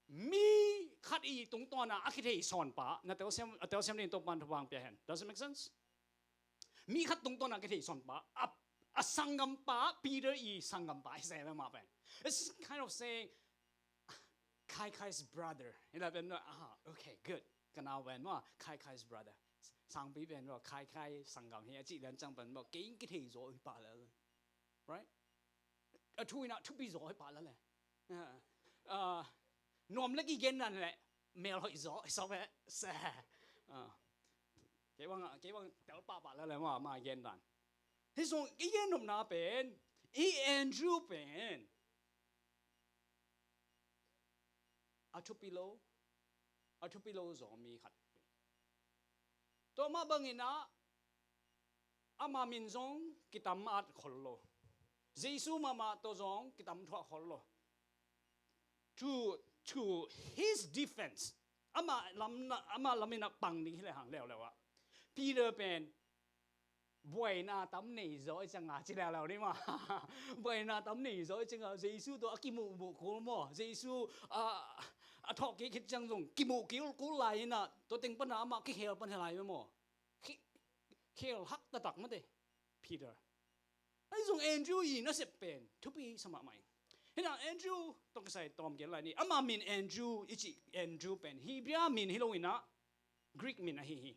mi khat i tungtawna a kithei sawnpa, na telsiam, a telsiam ding Topan thupha pia hen. Does it make sense? Mi khat tungtawna a kithei sawnpa, a, a sanggampa, Peter i sanggampa, i se mah pen. It's kind of saying, Khaikhai's brother. Hi la pen, ah, okay, good. Ka nau pen maw, Khaikhai's brother. Sangpi pen maw, Khaikhai sanggam hi, a cih lian ciang pen maw, kei kithei zaw hi pah lel. Right? A thu in a thupi zaw hi pah lel le. Ah, ah, Nuam Lek i gen dan le, Mel Hoih zaw, zaw ve, se. Ah. Kei bang, kei bang tel pah pah lel le maw, amah i gen dan. Hi zong, i gen nopna pen, i Andrew pen. A thupi lo, a thupi lo zaw mi khat. Tua mah bangin ah, ama min zong kitam at khol lo. Jesu mahmah tawh zong kitam thuah khol lo. To, to his defense, ama lam na, ama lam in ah pang ding hi le hang leuleu ah. Peter pen, buaina tam nei zaw i cianga ci leuleu ni maw. Buaina tam nei zaw i cianga Jesu tawh a kimuhmuh kul maw. Jesu, ah, a thawhkik khit ciang zong kimuh kul kul lai in ah, tua teng pana amah kikhel pan hi lai maw. Khi-, khel hak taktak mate, Peter. Ahi zong Andrew i nasep pen thupi sa mahmah in. Hi na Andrew tawh kisai tawm gen lai ni. Ama min Andrew i cih Andrew pen Hebrew min hi lo in ah, Greek min ahi hi.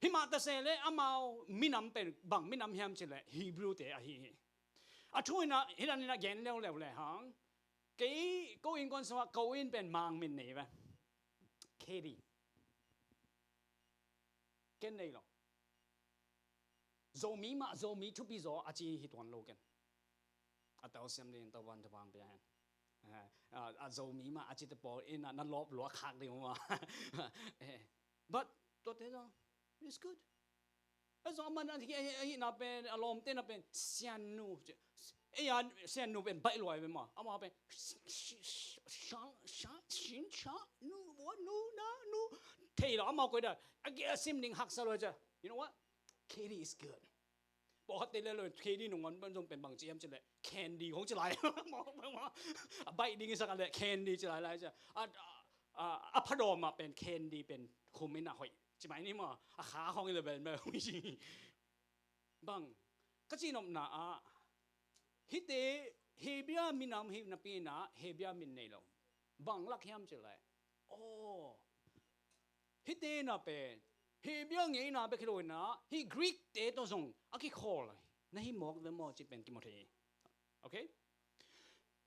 Hi mah ta se le amau minam pen bang minam hiam cih le Hebrew te ahi hi. A thu in ah, hi dan in ah gen leuleu le hang. Kei ko innkuan sungah ko inn pen Mang min nei ve. Katie. Ken nei lo. Zomi mah, Zomi thupi zaw a ci hi tuan lo ken. A telsiam ding Topan thupha pia hen. Eh, a, a Zomi mah a cite pawl in ah na lawp lua khak ding uh mah. Eh, but tuate zong, it's good. Ahi zong amah na, ahi, ahi, ahihna pen, a lawmte na pen, siannu ci. Ei a siannu pen baih luai ve maw. Amah pen, sha, sha, shin, sha, nu, wa, nu, na, nu. Thei lo, amah koi dah. A, a sim ding haksa luai cia. You know what? Katie is good. Pawlkhatte le lo, Katie nung on pen zong pen bang ci hiam ci leh, candy khong ci lai. Maw, maw, maw. A baih ding i sak a leh candy ci lai lai cia. A, a, a, a phadawm ah pen candy pen khum in a hoih. Ci mai ni maw. A kha khong i le bel maw. Bang. Ka cihnopna ah. Hihte Hebia minam hi napi in a Hebia min nei lo. Bang lak hiam ci leh. Aw. Hihte na pen, Hebia ngeina bek hi lo in a, hih Greek te tawh zong a kikhawl na hi mawk ve maw ci pen kimu thei. Okay?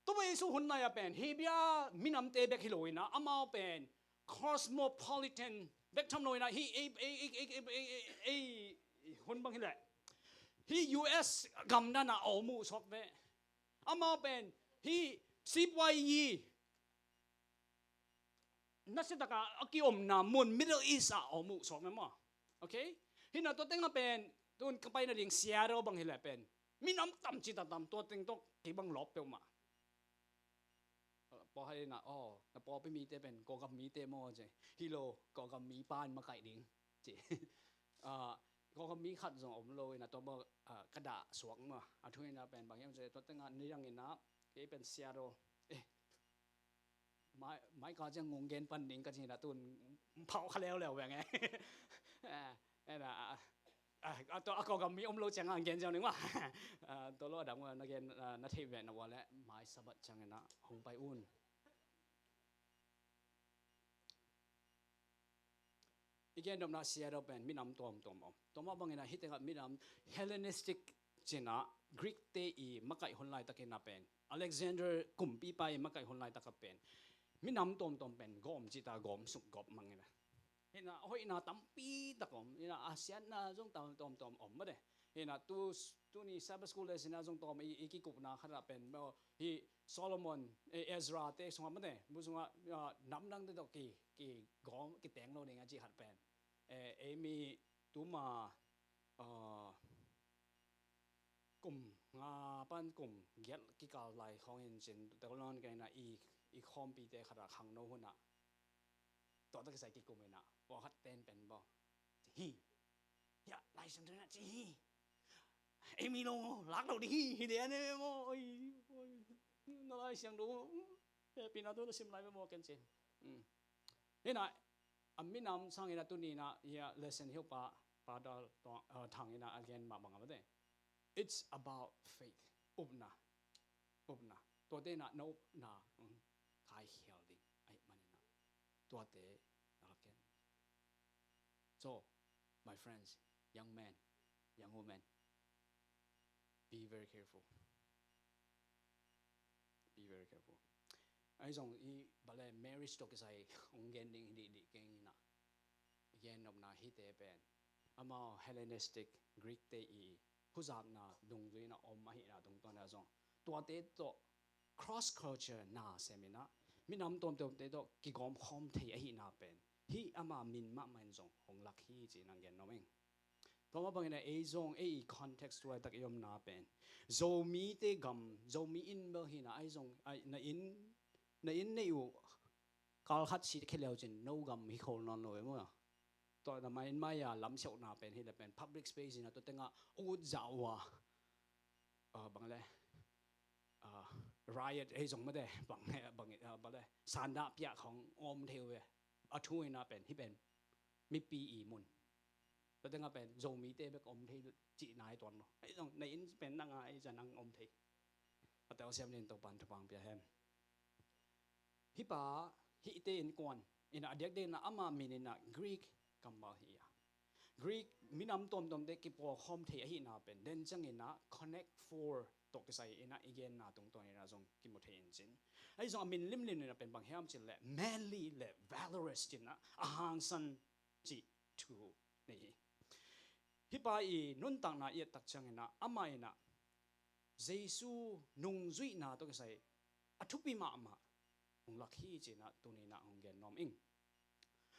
Tua Jesu hun lai-a pen, Hebia minamte bek hi lo in a, amau pen cosmopolitan bek tham lo in a, hih ei, ei, ei hun bang hi leh. Hih U S gam dan a om uh sawk ve. Amau pen, hih sipuai yi nasia taka a kiomna mun Middle East ah a om uh sawk mah maw. Okay? Hi na tua teng a pen, tun ka pai nading Seattle bang hi leh pen. Minam tam ci ta tam, tua teng tawh kei bang lawp peuhmah. Pawlkhat in a, aw, na pawlpi mite pen, Kawlgam mite maw ci. Hi lo, Kawlgam mi pan makaih ding. Ci. Ah, Kawlgam mi khat zong om lo in a tua maw, ah, ka dah suak maw. A thu in a pen, bang hiam ci, tua teng a nidang in a, kei pen Seattle. Eh, Mai, mai ka ciang ngong gen pan ding ka ci na tun phauh kha leuleu veng e. Eh, eh, na, ah, ah, ah, tua a Kawlgam mi om lo ciang a gen ciang ding maw. Ah, tua lo a dang maw na gen, ah, na thei ve na ua leh mai Sabbath ciang in a hong pai un. I gen nopna Seattle pen minam tuamtuam om. Tua mah bangin a hih tengah minam Hellenistic ci-in a Greek te i makaih hun laitak in a pen, Alexander kumpipa i makaih hun laitak a pen, minam tuamtuam pen gawm cih ta gawm suk gawp mang in a. Hi na, hoihna tampi tak om. Hi na, a siatna zong tam, tuamtuam om mah de. Hi na, tu, tuni Sabbath school lesson a zong tawm i, i kikupna khat ah pen, maw, hi Solomon, eh, Ezra te sungah mah de, bu sungah, ah, namdangte tawh ki, kigawm, kiteng lo ding a cih khat pen. Eh, ei mi tuma, ah, kum nga pan kum giat kikal lai khawng in cin, tua lawng kei na i, i khawmpite khat ah khangno hun ah. Tua tak kisai kikum in a, pawlkhat ten pen baw. Hi. Ya, Lai Siangtho in a ci hi. Ei mi lo, lak lo ding hi, hi de a ne maw, oi, oi, na Lai Siangtho, hehpihna tawh na sim lai ve maw ken ci. Mm. Hi na, a minam sang in a tuni in a, ya, lesson hi uh pa, pa dal, uh, thang in a, again, mah bang a mate. It's about faith. Upna. Upna. Tuate in a, na upna, mm, kaikhial ding. Ahih manin a. Tuate, na lak ken. So, my friends, young men, young women, be very careful. Be very careful. Ahi zong i bale marriage tawh kisai hong gen ding hi dihdih keng in a. Gen nopna hihte pen. Amau Hellenistic, Greek te i huzakna dungzui in a om ahihna tungtawn in a zong. Tuate tawh cross culture na sem in a. Minam tuamtuamte tawh kigawm khawm thei ahihna pen. Hih ama min mahmah in zong hong lak hi ci-in a gen nuam ing. Tua mah bangin a ei zong, ei i context tu laitak i omna pen. Zomite gam, Zomi inn bel hi na, ahi zong, ai, na inn, na inn neih uh, kal khat sit khia leu cin, no gam hi khol nawn lo e maw. Tua na mai, mai a lamsiauhna pen, hi le pen, public space in a tua tengah, ut zah uh a. Ah, bang le, ah, riot, ei zong mate, bang, bang, ah, bang le, sandah piak khong om thei uh e. A thu in a pen, hi pen, mipi i mun. Tua tengah pen, Zomite bek om thei cih nai tuan lo. Ei zong, na inn pen nang a, ei zong nang om thei. A telsiam nin Topan thupha pia hen. Hih pa, hihte in kuan, in a diakdiak in a ama min in a Greek kammal hi a. Greek minam tuamtuamte kipawlkhawm thei ahihna pen, den ciangin a connect four tawh kisai in a i genna tungtawn in a zong kimu thei in cin. Ahi zong a min limlim in a pen bang hiam cin leh, manly leh valorous cin a, a hangsan cih thu nei hi. Hih pa i nuntakna i et tak ciangin a, amah in a Jesu nungzuihna tawh kisai a thupi mahmah hong lak hi ci-in a tuni in a hong gen nuam ing.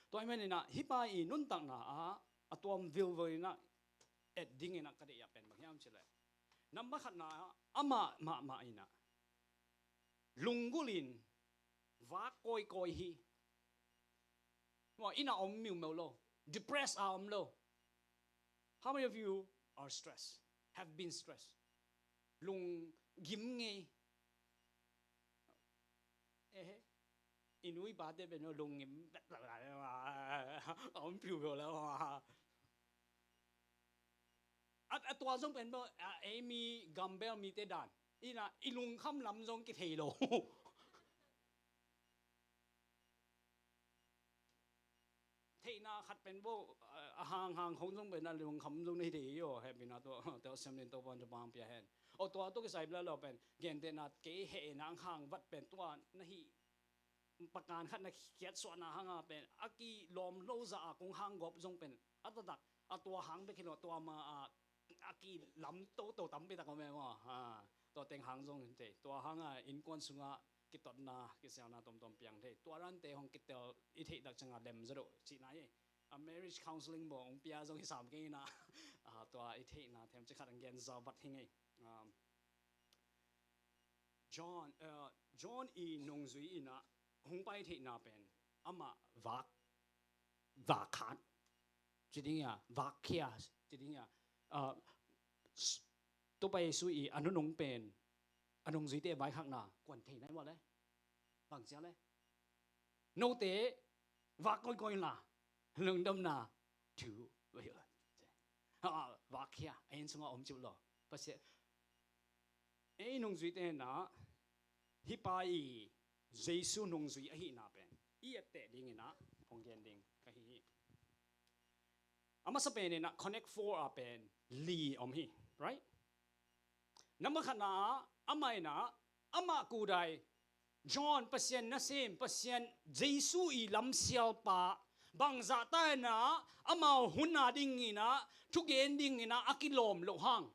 Tua ahih manin a hih pa i nuntakna ah a tuam vilvel in a et dingin ah ka deih ah pen bang hiam cih leh, nambat khatna ah amah mahmah in ah lunggulh in vak kawikawi hi. Maw, inn ah om miumeu lo, depressed a om lo. How many of you are stressed, have been stressed? Lunggim ngei. Ehe. I nu i pate pen lunggim bet la la la, a om piu piu la. A, a tua zong pen bel, a, ei mi gambel mite dan. Inn ah i lungkham lam zong kithei lo. Theihna khat pen bel, a, a hanghang khong zong pen a lungkham zong na hi thei hi aw, hehpihna tawh, tel siam ding Topa'n thupha hong pia hen. Aw, tua tawh kisai bel lo pen, gentehna kei hehna hang vat pen tua na hih pakan khat na khiatsuahna hang a pen, a kilawm lo zah a kong hang gawp zong pen, a taktak, a tua hang bek hi lo, tua ma a, a kilam toto tampi tak om e maw. Ha, tua teng hang zong thei. Tua hang a innkuan sungah kitotna, kisialna tomtom piang thei. Tua rante hong kitel i theih tak ciang a lem zaw lo cihna hi. A marriage counseling bawh hong pia zong hi sam kei in ah. A, tua i theihna themcik khat hong gen zaw vat hi ngei. Um, John, uh, John i nungzui in ah hong pai theihna pen amah vak, vak khat ci ding a, vak khia ci ding a. Uh, s-, Topa Jesu i a nunung pen a nungzuite vaikhakna kuan thei nai maw le? Bang cia le? Note vak kawikawi la, lungdamna thu, a, vak khia, a inn sungah om cih lo. Pasian, ei nungzuite in ah hih pa i Jesu nungzui ahihna pen i etteh dingin ah hong gen ding ka hi hi. A masa pen in ah Connect Four ah pen li om hi, right? Nambat khatna ah amah in ah, amah kudai John, Pasian nasem, Pasian Jesu i lamsialpa, bangzah ta in ah amau hun a dingin ah, thugen dingin ah a kilawm loh hang.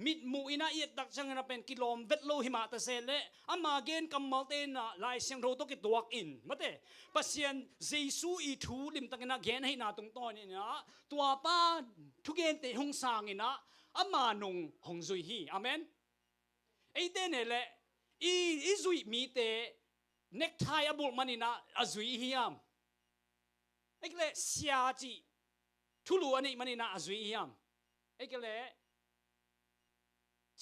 Mitmuh in ah i et tak ciangin ah pen kilawm vet lo hi mah ta se leh, ama gen kammalte in ah Lai Siangtho tawh kituak in, mate, Pasian Jesu i thu limtakin ah gen ahihna tungtawn in ah, tua pa thugente hong sang in ah ama nung hong zui hi. Amen. Eite ne leh i, i zuih mite necktie a bulh manin ah a zui i hiam? Ei kei leh sia cih thulu a neih manin ah a zui i hiam? Ei kei leh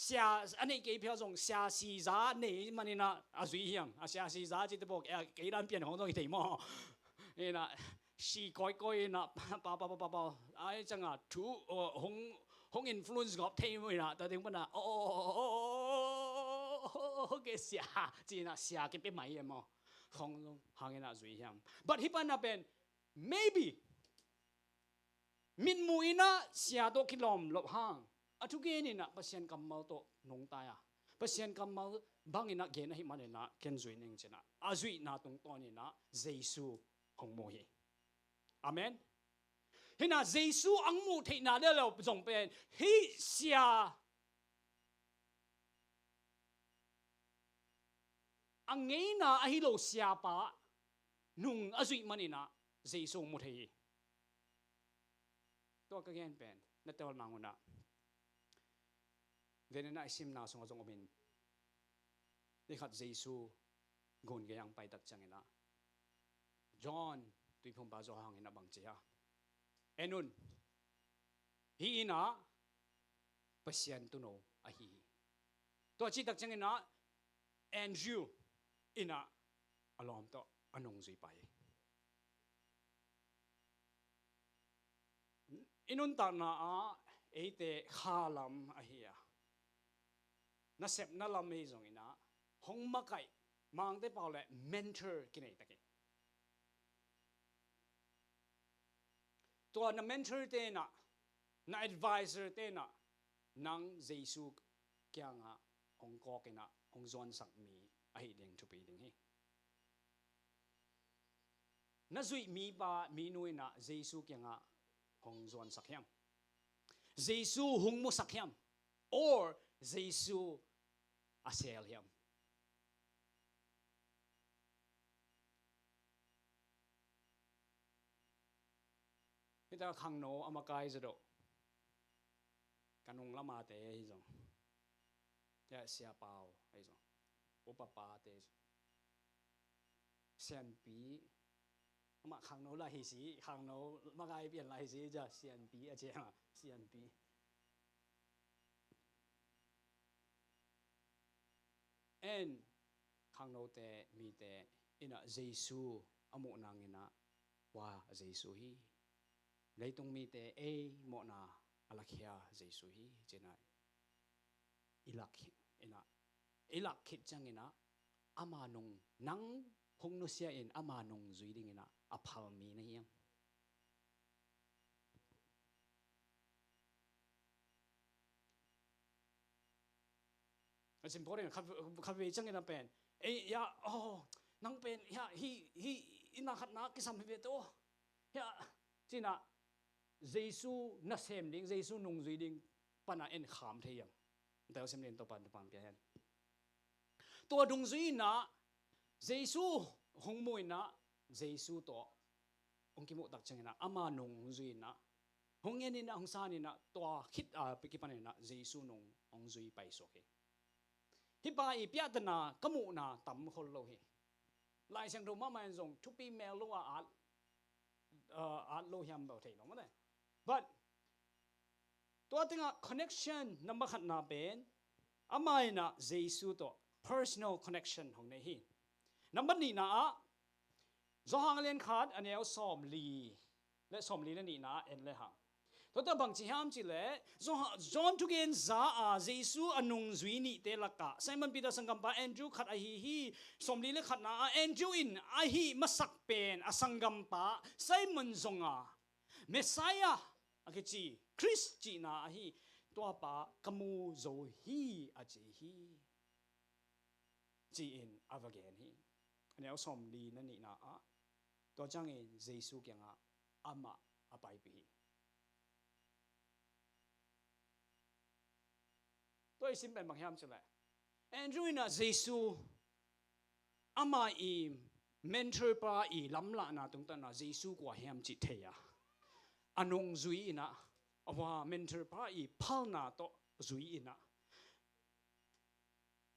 sia a neih kei phial zong sia si za nei manin ah a zui i hiam? A sia si za cih te pawh, eh, kei dan pian hong zong i thei maw? Ina si kawikawi ina pa pa pa pa pa ai cianga thu, uh, hong, hong influence gawp thei maw ina, tua ding pana, oh, oh, oh, oh, oh, oh, ke sia ci ina sia kipia mai e maw? Hong hang ina zui hiam? But hih pana pen maybe mitmuh ina sia tawh kilawm loh hang, a thugen ina Pasian kammal tawh nungta a, Pasian kammal bang ina gen ahih man ina ken zui ning ci ina a zuihna tungtawn ina Jesu hong mu hi. Amen. Hina Jesu ang muh theihna le lo zong pen hih sia a ngeina ahi lo siapa nung a zuih man ina Jesu mu thei hi. Tua ka gen pen na tel nang una, venena i simna sunga zong omin, ni khat Jesu gun gei ang paitak ciangina John tuiphumpa Johan ina bang ci a, en un, hih ina Pasian tuuno ahi hi. Tua citak ciangina Andrew ina a lawm tawh a nungzui pai hi. I nuntakna ah eite khalam ahi a, nasepna lam ei zongina hong makaih mangte pau le mentor kinei takin, tua na mentor tena, na advisor tena nang Jesu kianga hong kawkina hong zuansak mi ahi ding thupi ding hi. Na zuih mipa minu ina Jesu kianga hong zuansak hiam? Jesu hong musak hiam? Or Jesu a sel hiam? Hita khangno a makai zadoh, ka nung lamate ahi zong, ya, Sia Pau ahi zong, Upa Pate, Sianpi, amah khangno lah hi si, khangno makai pian lah hi si, ja, Sianpi a ci, Sianpi. En, khangnote, mite in ah Jesu a muh nang in ah, wa, Jesu hi. Leitung mite ei mawhna a lakhia Jesu hi, ci-in ah i lak khit in ah, i lak khit ciangin ah, ama nung, nang hong nusia in ama nung zui dingin ah a phal mi na hiam? A simple in khat, khat vei ciangin a pen, ei, ya, oh, nang pen, ya, hi, hi, inn a khatna kisam hi ve tawh, ya, ci-in ah Jesu nasem ding, Jesu nungzui ding pan a en kham thei hiam? Tel sim ding Topa'n thupha pia hen. Tua dungzui in ah Jesu hong mu in ah Jesu tawh hong kimuh tak ciangin ah ama nung hong zui in ah, hong en in ah, hong san in ah, tua khit a kipan in ah Jesu nung hong zui paisuak hi. Hih pa i piahtana ka muhna tam khol lo hi. Lai Siangtho mahmah in zong thupi mel lo a at, uh, at lo hiam, bel thei lo mah te. But tua tengah connection number khatna pen, ama in ah Jesu tawh personal connection hong nei hi. Number nihna ah, Johan a lian khat a neu sawmli le sawmli le nihna ah en le hang. Tua teh bang ci hiam cih leh, Johan, John thugen za a Jesu a nungzui nihte lakah Simon Peter sanggampa Andrew khat ahi hi. Sawmli le khatna ah Andrew in ahi masak pen a sanggampa Simon zong a Messiah a kici, Khrist cihna ahi tuapa ka mu zo hi, a ci hi, ci-in a va gen hi. A neu sawmli na nihna ah, tua ciangin Jesu kiangah amah a paipih hi. Tua i sim pen bang hiam cih leh, Andrew in ah Jesu, ama i mentor pa i lamlahna tungtawn ah Jesu kua hiam cih thei a, a nungzui in ah, a, mentor pa i phalna tawh zui in ah,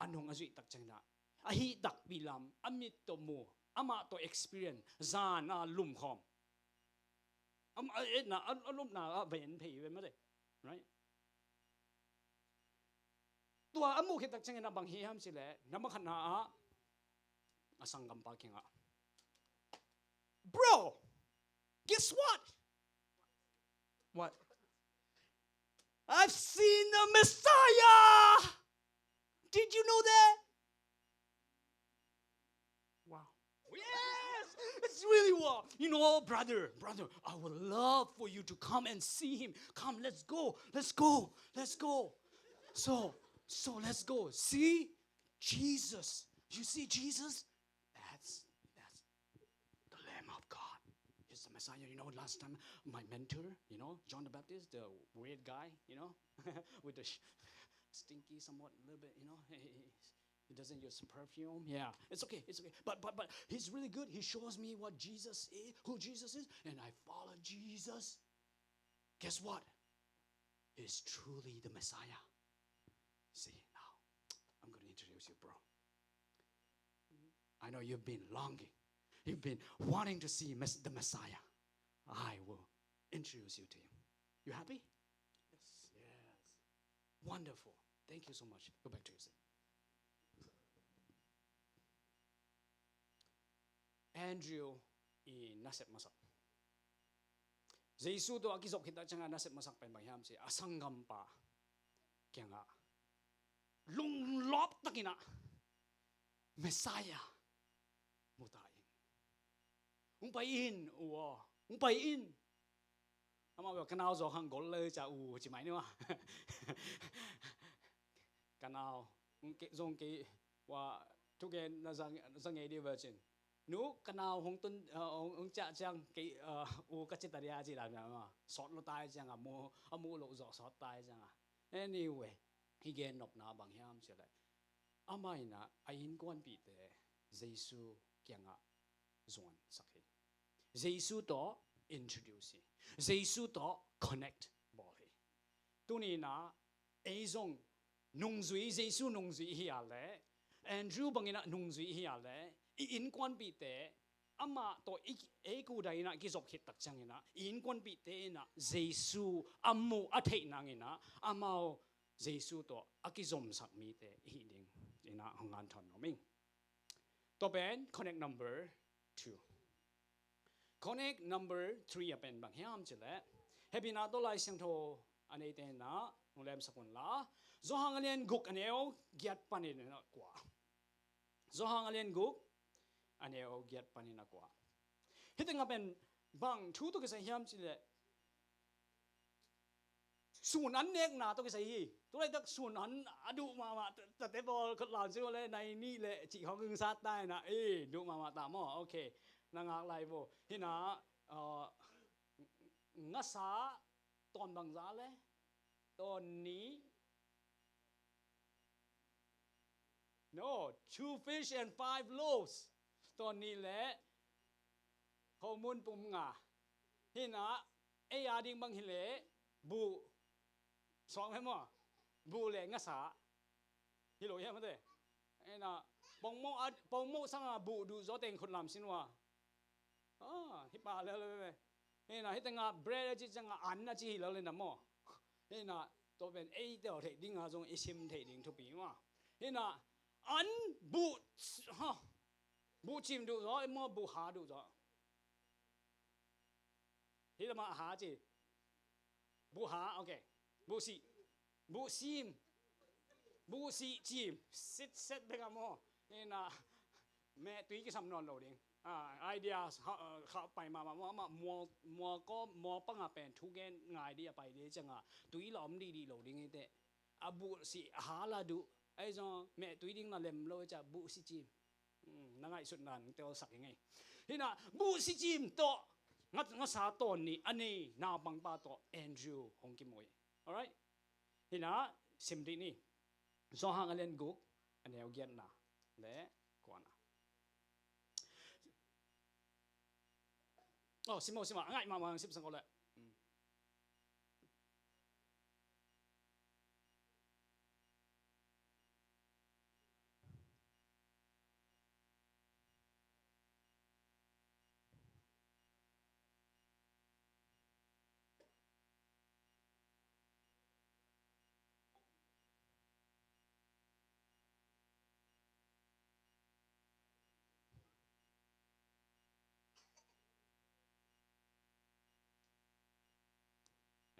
a nung a zuih tak ciangin ah, a hih takpi lam, a mit tawh mu, amah tawh experience, zan a lumkhawm, a, a etna, a, a lupna ah va en phei ve mah te. Right? Tua a muh khit tak ciangin ah bang hi hiam cih leh, number khatna ah, a sanggampa kiangah, "Bro, guess what? What? I've seen the Messiah! Did you know that?" Wow. Yes! It's really wow. You know, brother, brother, I would love for you to come and see him. Come, let's go, let's go, let's go. So, so let's go. See? Jesus. You see Jesus? That's, that's the Lamb of God. He's the Messiah. You know, last time my mentor, you know, John the Baptist, the weird guy, you know, with the sh-, stinky somewhat, a little bit, you know, he, he, he doesn't use perfume. Yeah, it's okay, it's okay. But, but, but he's really good. He shows me what Jesus is, who Jesus is, and I follow Jesus. Guess what? He's truly the Messiah. See, now, I'm gonna introduce you, bro. I know you've been longing. You've been wanting to see Mes-, the Messiah. I will introduce you to him. You happy? Yes. Yes. Wonderful. Thank you so much. Go back to your seat. Andrew i nasep masak. Jesu tawh a kizop khit tak ciangah nasep masak pen bang hiam cih leh, a sanggampa kiangah lunglawp takin ah, "Messiah mu ta in. Hong pai in, u aw, hong pai in." Amah bel, "Ka nau zaw khang gol le ca u," ci mai ni maw. "Ka nau, hong ke, zong kei, wa, thugen na zang, zang ngei di ve cin. Nu, ka nau hong tun, uh, hong, hong ciah ciang kei, uh, u ka ci ta dia," ci dan maw. Sawt lo tai ciang a, mu, a mu lo zawh sawt tai ciang a. Anyway, i gen nopna bang hiam cih leh, amah in ah a innkuanpihte Jesu kiangah zuansak hi. Jesu tawh introduce hi. Jesu tawh connect bawl hi. Tuni in ah ei zong nungzui, Jesu nungzui i hi a leh, Andrew bangin ah nungzui i hi a leh, i innkuanpihte amah tawh i, ei kudai in ah kizop khit tak ciangin ah i innkuanpihte in ah Jesu a muh a theih nangin ah amau Jesu tawh a kizomsak mite i hi ding in ah hong ngan thawn nuam ing. Tua pen connect number two. Connect number three a pen bang hiam cih leh, hehpihna tawh Lai Siangtho a neite in ah hong lemsak un la. Johan a lian guk a neu giat panin a kua. Johan a lian guk a neu giat panin a kua. Hih tengah pen bang thu tawh kisai hiam cih leh, sun an nekna tawh kisai hi. Tu laitak sun an a duh mahmah, tate pawl khut lam sin le, nai nih le cih khawng kong sat ta in ah, eh, duh mahmah ta maw? Ok, na ngak lai vo. Hi in ah, uh, ngasa tawn bangzah le, tawn nih, no, two fish and five loaves. Tawn nih le khomun pum nga. Hi in ah, ei a ding bang hi leh buh, suak mah maw? Buh le ngasa. Hi lo hiam mate? Hi in ah, pongmoh a, pongmoh sang a buh duh zaw teng khut lam sin ua. Ah, hi pa le le le. Hi in ah, hih tengah bread a ci ciangah an a ci hi lo le na maw? Hi in ah, tua pen ei tel theih ding a zong i sim theih ding thupi maw? Hi in ah, an buh, ha, buh cim duh zaw, ei maw buh ha duh zaw. Hi lamah ha ci. Buh ha, ok. Buh sih. Buh sim. Buh sih cim. Sitset bek a maw? Hi in ah, meh tui kisam nawn lo ding. Ah, idea, ha, uh, kha pai mahmah, mahmah, mual, mual ko, mual pangah pen thu gen ngai ding a pai ding ciangah tui la om dihdih lo ding hi teh. A buh sih, a ha la duh. Ahi zong meh tui ding na lem lo ciah buh sih cim. Hmm, na ngaihsutna nong telsak hi ngei. Hi in ah, buh sih cim tawh nga, ngasa tawn nih a nei naupangpa tawh Andrew hong kimu hi. Alright? Hi in ah, sim dih ni. Johan a lian guk a neu giatna le kuana. Oh, sim o, sim a, a ngaih mahmah, sim sang o le. Hmm.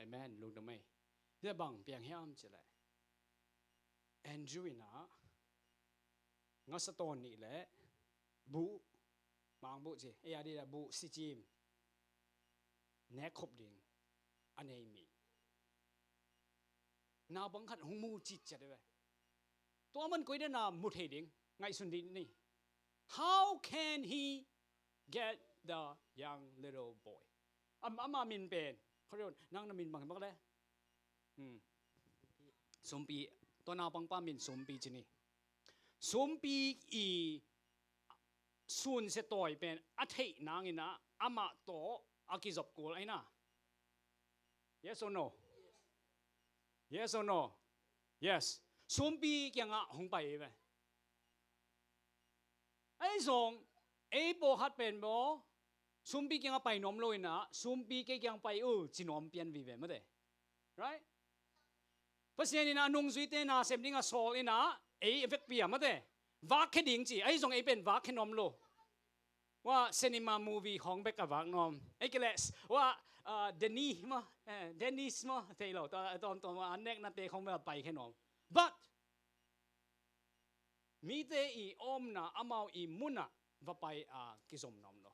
Amen. Lungdam ei. Hih bang piang hiam cih leh, Andrew in ah ngasa tawn nih le buh, mang buh ci, ei a dih leh buh sih cim nek khop ding a nei mi. Naupang khat hong mu citciat hi ve. Tua man koi dan a mu thei ding, ngaihsun dih ni. How can he get the young little boy? Am, ama min pen, khawng nang na min bang hi bang le? Hmm. Sumpi, tua naupangpa min Sumpi ci ni. Sumpi i sunsia tawi pen a theih nangin ah amah tawh a kizop kul ahi na. Yes or no? Yes or no? Yes. Sumpi kiangah hong pai hi ve. Ahi zong, ei pawlkhat pen maw, Sumpi kiangah pai nuam lo in ah, Sumpi kei kiang pai uh, ci nuam pian vive mate. Right? Pasian in ah nungzuite nasem ding a sawl in ah, ei a vekpi a mate. Vak khia ding ci, ahi zong ei pen vak khia nuam lo. Wa, cinema movie khawng bek a vak nuam. Ei kei leh, wa, ah, Denny maw, eh, Dennis maw, thei lo, tawm, tawm, tawm, a neknate khawng bek a pai khia nuam. But, mite i omna amau i munah va pai a kizom nuam lo.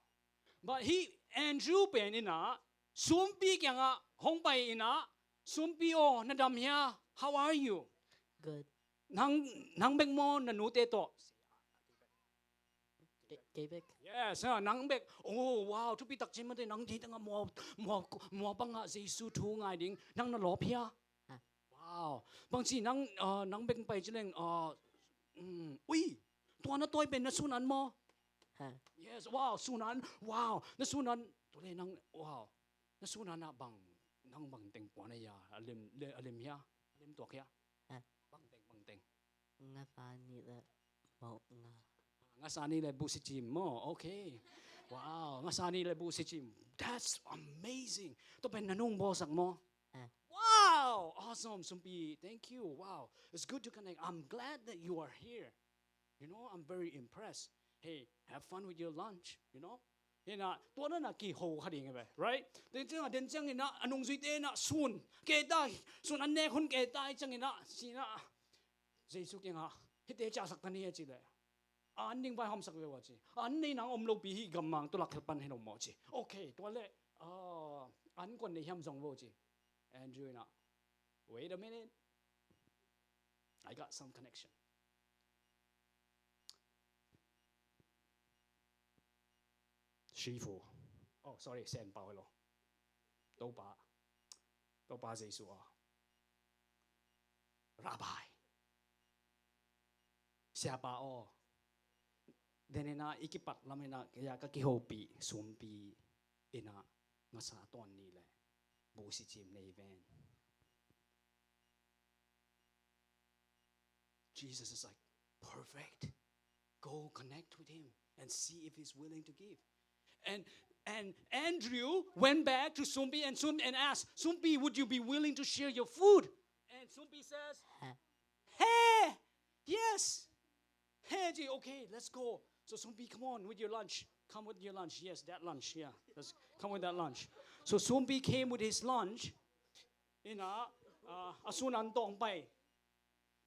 But hih Andrew pen in ah, Sumpi kiangah hong pai in ah, Sumpi aw, na dam hia? How are you? Good. Nang, nang bek maw na nute tawh? Ke-, kei bek. Yes, ha, nang bek. Oh, wow, thupi tak ci mate, nang ding tengah mual, mual, mual pangah Jesu thu ngai ding. Nang na lawp hia? Ha. Wow. Bangci nang, ah, nang bek pai ci leng, ah, mm, ui, tua na tawi pen na sunan maw? Ha. Yes, wow, sunan, wow, na sunan, tu le nang, wow, na sunan ah bang, Nang bang teng puan a ya, a lim, le, a lim hia, a lim tuak hia. Eh. Bang teng, bang teng. Ngasa nih le buh nih. Ngasa nih le buh nih cim maw. Okay. Wow, ngasa nih le buh nih cim. That's amazing. Tua pen na nung bawlsak maw. Eh. Wow, awesome, Sumpi. Thank you. Wow, it's good to connect. I'm glad that you are here. You know, I'm very impressed. Hey, have fun with your lunch, you know? Hi na, tua na na kiho kha ding hi ve, right? Then ciang, then ciang hi na, a nungzuite na, sun, kei ta, sun an nek hun kei ta, ciang hi na, ci na, Jesu kiangah, hihte ciahsak ta ni a ci leh. An ding vaihawmsak ve ua ci. An nei nang om lopi hi gammang tu lak helpan hi lo maw ci. Okay, tua leh, ah, an kuan nei hiam zong vo ci. Andrew hi na, wait a minute. I got some connection. Shifu. Oh, sorry, Sen Pau, hello. Topa. Topa Jesu aw. Rabbi. Siapa aw. Then hi na, i kipat lam hi na, ya ka kihopih, Sumpi hi na, ngasa tuan nih le buh nih cim nei ven. Jesus is like, perfect. Go connect with him and see if he's willing to give. And, and Andrew went back to Sumpi and Sumpi and asked, Sumpi, would you be willing to share your food? And Sumpi says, hey, yes. Hey, ci, okay, let's go. So Sumpi, come on with your lunch. Come with your lunch. Yes, that lunch. Yeah, let's come with that lunch. So Sumpi came with his lunch. Hi na, uh, a sun an tawng pai.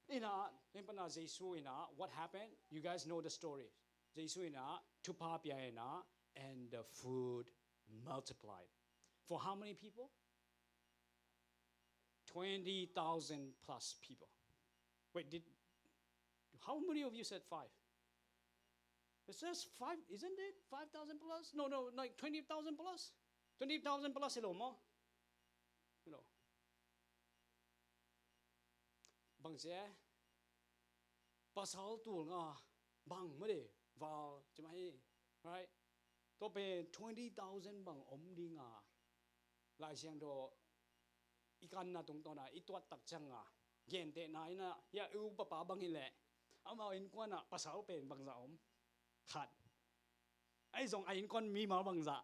Hi na, hi na, Jesu hi na, what happened? You guys know the story. Jesu hi na, thupha pia hi na, and the food multiplied. For how many people? Twenty thousand plus people. Wait, did, how many of you said five? It says five, isn't it? Five thousand plus? No, no, like twenty thousand plus? Twenty thousand plus hi lo maw? Hi lo. Bang ci e, pasal tul nga bang mah de, val ci mah hi, right? Tua pen twenty thousand bang om ding a, Lai Siangtho i kanna tungtawn a i tuat tak ciang a, gentehna in a, ya, i upa pa bang hi leh, amau innkuan ah pasal pen bangzah om? Khat. Ahi zong a innkuan mimal bangzah?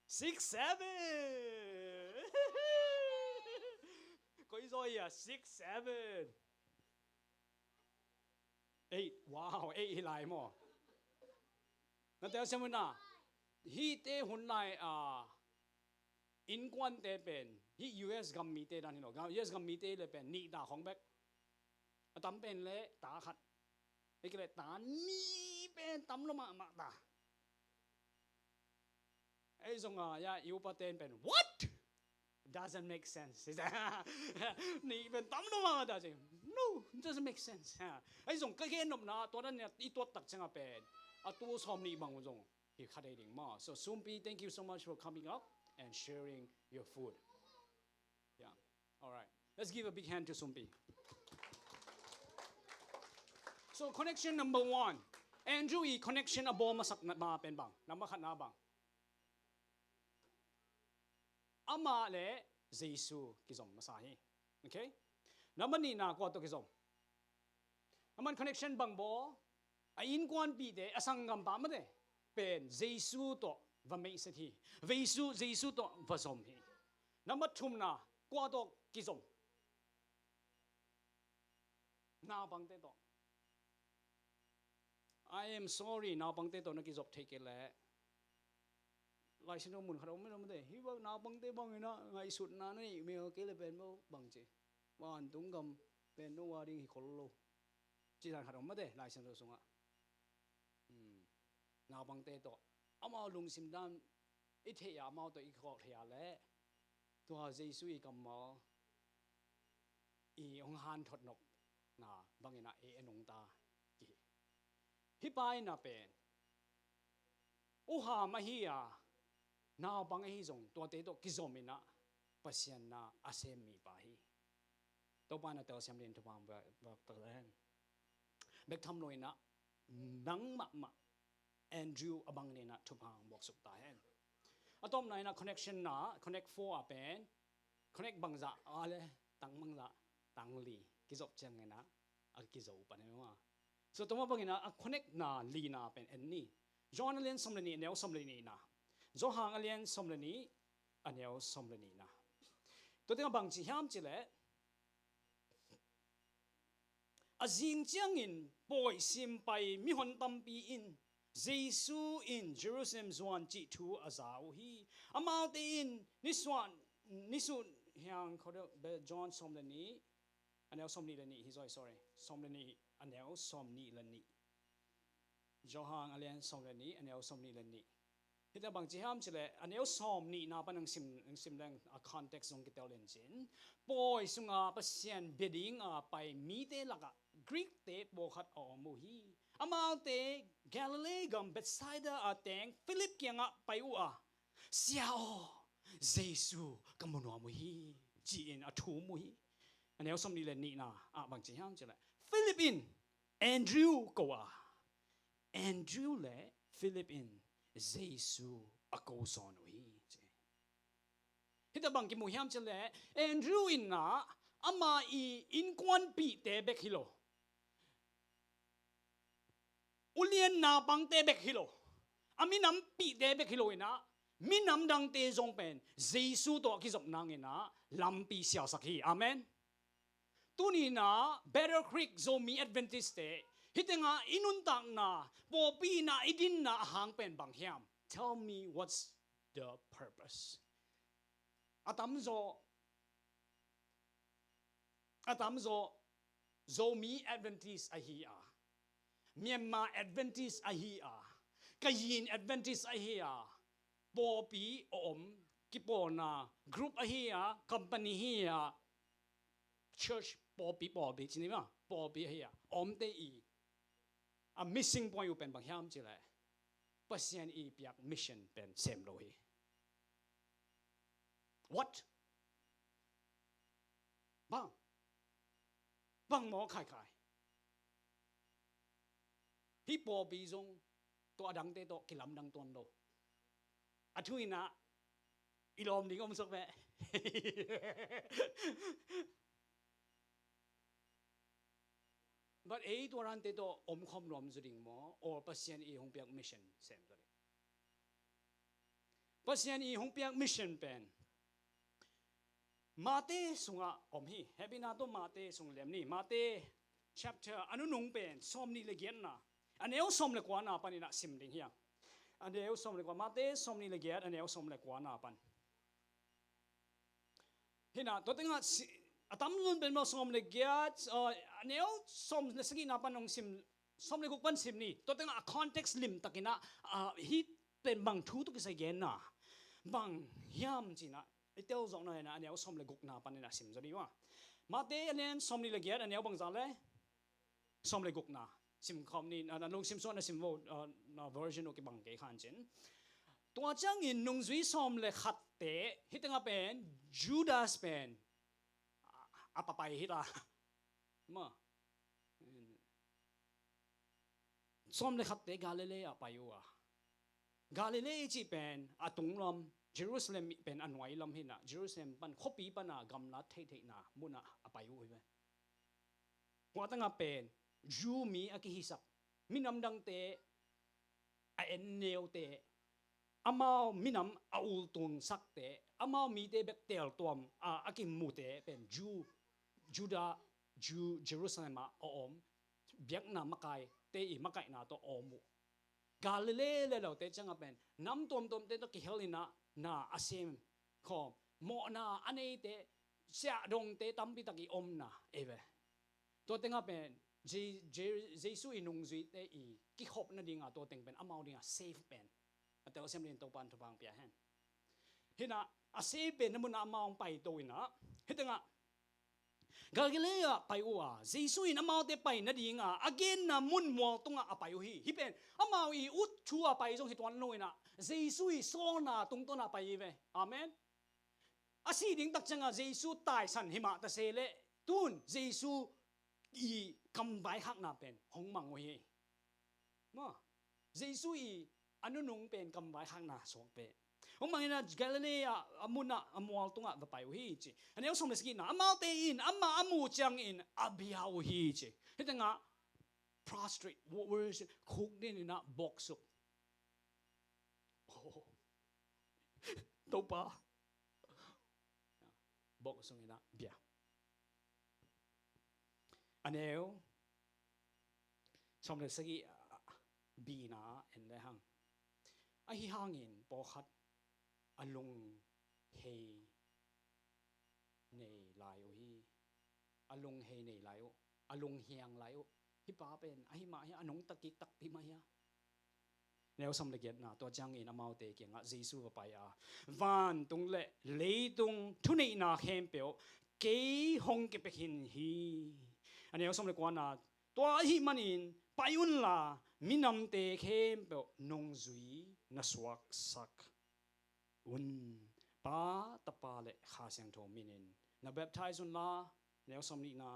Six, seven. Koi zaw hi a, six, seven. Eight. Wow, eight hi lai maw. Na telsiam un a, hihte hun lai a, innkuante pen, hih U S gam mite dan hi lo, U S gam mite le pen nih ta khong bek. A tam pen le ta khat. Hi kei le ta nih pen tam lo mahmah ta. Ahi zong a, ya, i upa ten pen, what? Doesn't make sense. Nih pen tam lo mahmah ta ci. No, it doesn't make sense. Ahi zong ka gen nopna, tua dan i tuat tak ciang a pen, a tu sawm nih bang zong hi kha dei ding maw. So Sumpi, thank you so much for coming up and sharing your food. Yeah. All right. Let's give a big hand to Sumpi. So connection number one. Andrew i connection a bawl masak na pen bang? Number khat na bang? Amah le Jesu kizom masa hi. Okay? Number nihna kua tawh kizom? Aman connection bang bawl? A innkuanpihte, a sanggampa mate pen Jesu tawh va meihset hi. Jesu, Jesu tawh va zom hi. Number thumna kua tawh kizom? Naupangte tawh. I am sorry, naupangte tawh na kizop thei kei leh. Lai Siangtho mun khat om mah om de. Hih bang naupangte bangin a ngaihsutna na neih mel kei le pen bang ci. Vantung gam pen no a ding hi khol lo. Ci dan khat om mah de, Lai Siangtho sungah. Hmm. Naupangte tawh. Amau lungsim dan i theih a, amau tawh i kawk theih a leh. Tua Jesu i kammal i hong hanthot nopna bangin a e a nungta kihi. Hih pa in a pen uham ahi a, naupang ahi zong tuate tawh kizom in a Pasian na a sem mipa hi. Topa in a telsiam ding thupha hong pia, pia ta hen. Bek tham lo in a nang mahmah Andrew a bang ni in a thupha hong buaksuk ta hen. A tawpna in ah connection na, connect four ah pen, connect bangzah a le, tang bangzah, tang li kizop ciangin ah a kizo pan hi maw. So tua mah bangin ah a connect na lina pen en ni. John a lian sawm le nih, a neu sawm le nihna. Johan a lian sawm le nih, a neu sawm le nihna. Tua tengah bang ci hiam cih leh, a zing ciangin pawi sim pai mihon tampi in Jesu in Jerusalem zuan cih thu a za uh hi. Amaute in nisuan, nisun hiang kho deuh, John sawm le nih, a neu sawm nih le nih hi zaw, sorry. Sawm le nih, a neu sawm nih le nih. Johan a lian sawm le nih, a neu sawm nih le nih. Hita bang ci hiam cih leh, a neu sawm nihna pan hong sim, hong sim leng a context zong kitel in cin. Pawi sunga Pasian bia dinga pai mite lakah Greek-te pawlkhat a om uh hi. Amaute Galilee gam Bethsaida a teng Philip kiangah pai uh a, "Sia aw, Jesu ka mu nuam uh hi," ci-in a thum uh hi. A neu sawm nih le nihna ah bang ci hiam cih leh, Philip in Andrew ko a, Andrew le Philip in Jesu a ko sawn uh hi, ci. Hita bang kimu hiam cih leh, Andrew in ah ama i innkuanpihte bek hi lo, ulian naupangte bek hi lo, a minampihte bek hi lo in ah, minam dangte zong pen Jesu tawh a kizop nangin ah lampi siasak hi. Amen. Tuni in ah Battle Creek Zomi Adventist-te, hih tengah i nuntakna, pawlpi in ah i dinna a hang pen bang hiam? Tell me what's the purpose. A tamzaw, a tamzaw Zomi Adventist ahi a, Myanmar Adventist ahi a, Kayin Adventist ahi a, pawlpi a om, kipawlna group ahi a, company hi a, church pawlpi, pawlpi ci ni maw, pawlpi ahi a omte i a missing point uh pen bang hiam cih leh, Pasian i piak mission pen sem lo hi. What? Bang? Bang maw, Khai Khai? Hih pawlpi zong tua a dangte tawh kilamdang tuan lo. A thu in ah i lawm ding om suak ve. But ei tua dante tawh om khawm nuam zaw ding maw, or Pasian i hong piak mission sem zaw ding? Pasian i hong piak mission pen Mate sungah om hi. Hehpihna tawh Mate sung lem ni. Mate chapter a nunung pen sawm nih le giatna, a neu sawm le kuana panin ah sim ding hi a. A neu sawm le kua, Mate sawm nih le giat, a neu sawm le kuana pan. Hi na, tua tengah si-, a tamzaw pen maw sawm le giat, uh, a neu sawm le sagihna pan hong sim, sawm le guk pan sim ni. Tua tengah a context limtakin ah, uh, hih pen bang thu tawh kisai genna, bang hiam cih na, i tel zawhna in ah a neu sawm le gukna panin ah sim zaw ni uh a. Mate a lian sawm nih le giat, a neu bangzah le sawm le gukna. Sim khawm ni, a, a lungsim suahna sim vo, a, na version uh kibang kei khan cin. Tua ciangin nungzui sawm le khatte, hih tengah pen Judas pen a, a papai hi ta. Ma. Sawm le khatte Galilee ah pai uh a. Galilee i cih pen a tunglam, Jerusalem pen a nuailam hi na, Jerusalem pan khuapi pana gamla theihtheihna munah a pai uh hi ve. Hua tengah pen Jew mi a kihisak, minam dangte a en neute, amau minam a ultunsakte, amau mite bek teltuam a, a kimute pen Jew, Judah, Jew, Jerusalem ah a om, biakna makaite i makaihna tawh a om uh. Galilee le lote ciangah pen nam tuamtuamte tawh kihel in ah na a sem khawm, mawhna a neite, siahdongte tampi tak i omna ei ve. Tua tengah pen Je-, Je-, Jesu i nungzuite i kikhop nadinga tua teng pen amau dinga safe pen a telsiam dingin Topan thupha pia hen. Hi na, a safe pen na munah amau hong paito in ah, hih tengah Galilee ah pai uh a, Jesu in amaute pai nadinga a genna mun mual tungah a pai uh hi. Hih pen amau i ut thu a pai zong hi tuan lo in ah, Jesu i sawlna tungtawn a pai hi ve. Amen. A sih ding tak ciangah Jesu taisan hi mah ta se leh, tun Jesu i kamvaikhakna pen hong mang uh hi. Maw, Jesu i a nunung pen kamvaikhakna suak pen. Hong mangin ah Galilee ah a munah a mual tungah va pai uh hi ci. A neu sawm le sagihna, amaute in amah a muh ciangin a bia uh hi ci. Hih tengah prostrate, wo-, worship, khuk dinin ah bawksuk. Oh. Topa. Bawksuk in ah bia. A neu sawm le sagih, ah, B-na en le hang. Ahi hangin pawlkhat a lunghei nei lai uh hi. A lunghei nei lai uh. A lunghiang lai uh. Hih pa pen ahi mah hi a, a nungta kik takpi mah hi a. Neu sawm le giatna, tua ciangin amaute kiangah Jesu va pai a, vantung le leitung thuneihna khempeuh kei hong kipia khin hi. A neu sawm le kuana, tua ahih manin pai unla minamte khempeuh nungzui na suaksak un. Pa, Tapa le Kha Siangtho minin na baptize unla, neu sawm nihna,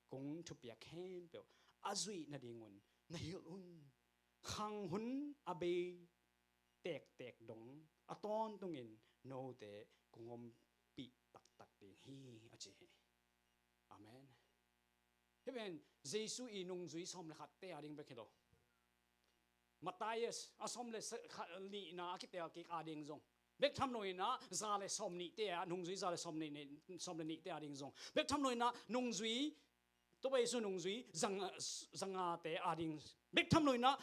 kong thupiak khempeuh a zuih nadingun na hilh un. Khang hun a bei tektek dong a tawntungin note kong ompih taktak ding hi, a ci hi. Amen. Hih pen Jesu i nungzui sawm le khatte a ding bek hi lo. Matthias a sawm le sa-, kha-, nihna a kitel kik a ding zong, bek tham loin ah za le sawm nihte a, nungzui za le sawm nih, nih, sawm le nihte a ding zong, bek tham loin ah nungzui, Topa Jesu nungzui zang-, zangate a ding, bek tham loin ah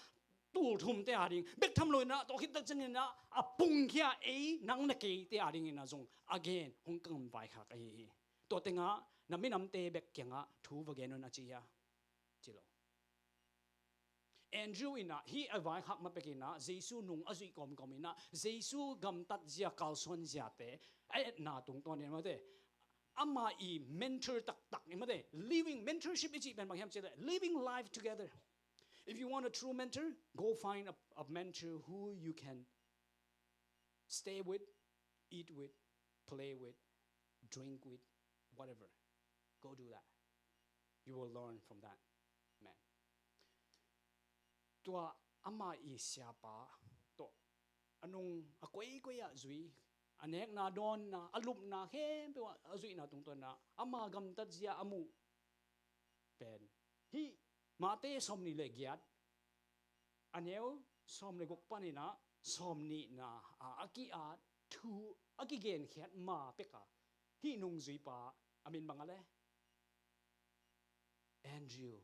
tulthumte a ding, bek tham loin ah tawh khit tak ciangin ah a pungkhia ei, nang le keite a dingin ah zong a gen hong kam vaikhak ahi hi. Tua tengah na minamte bek kiangah thu va gen un a ci hia? Ci lo. Andrew in ah hih a vaikhak ma pekin ah Jesu nung a zuih kawmkawm in ah Jesu gamtat zia, kalsuan ziate a etna tungtawn in ah mate, ama i mentor taktak in ah mate, living mentorship i cih pen bang hiam cih leh living life together. If you want a true mentor, go find a, a mentor who you can stay with, eat with, play with, drink with, whatever. Go do that. You will learn from that man. Tua ama i siapa tawh a nung a koikoi ah zui, a nekna dawnna, a lupna khempeuh ah a zuihna tungtawn ah ama gamtat zia a muh pen hih Mate sawmnih le giat, a neu sawm le guk panin ah sawmnihna ah a ki-at thu a kigenkhiat ma pek a, hih nungzuipa a min bang a le? Andrew.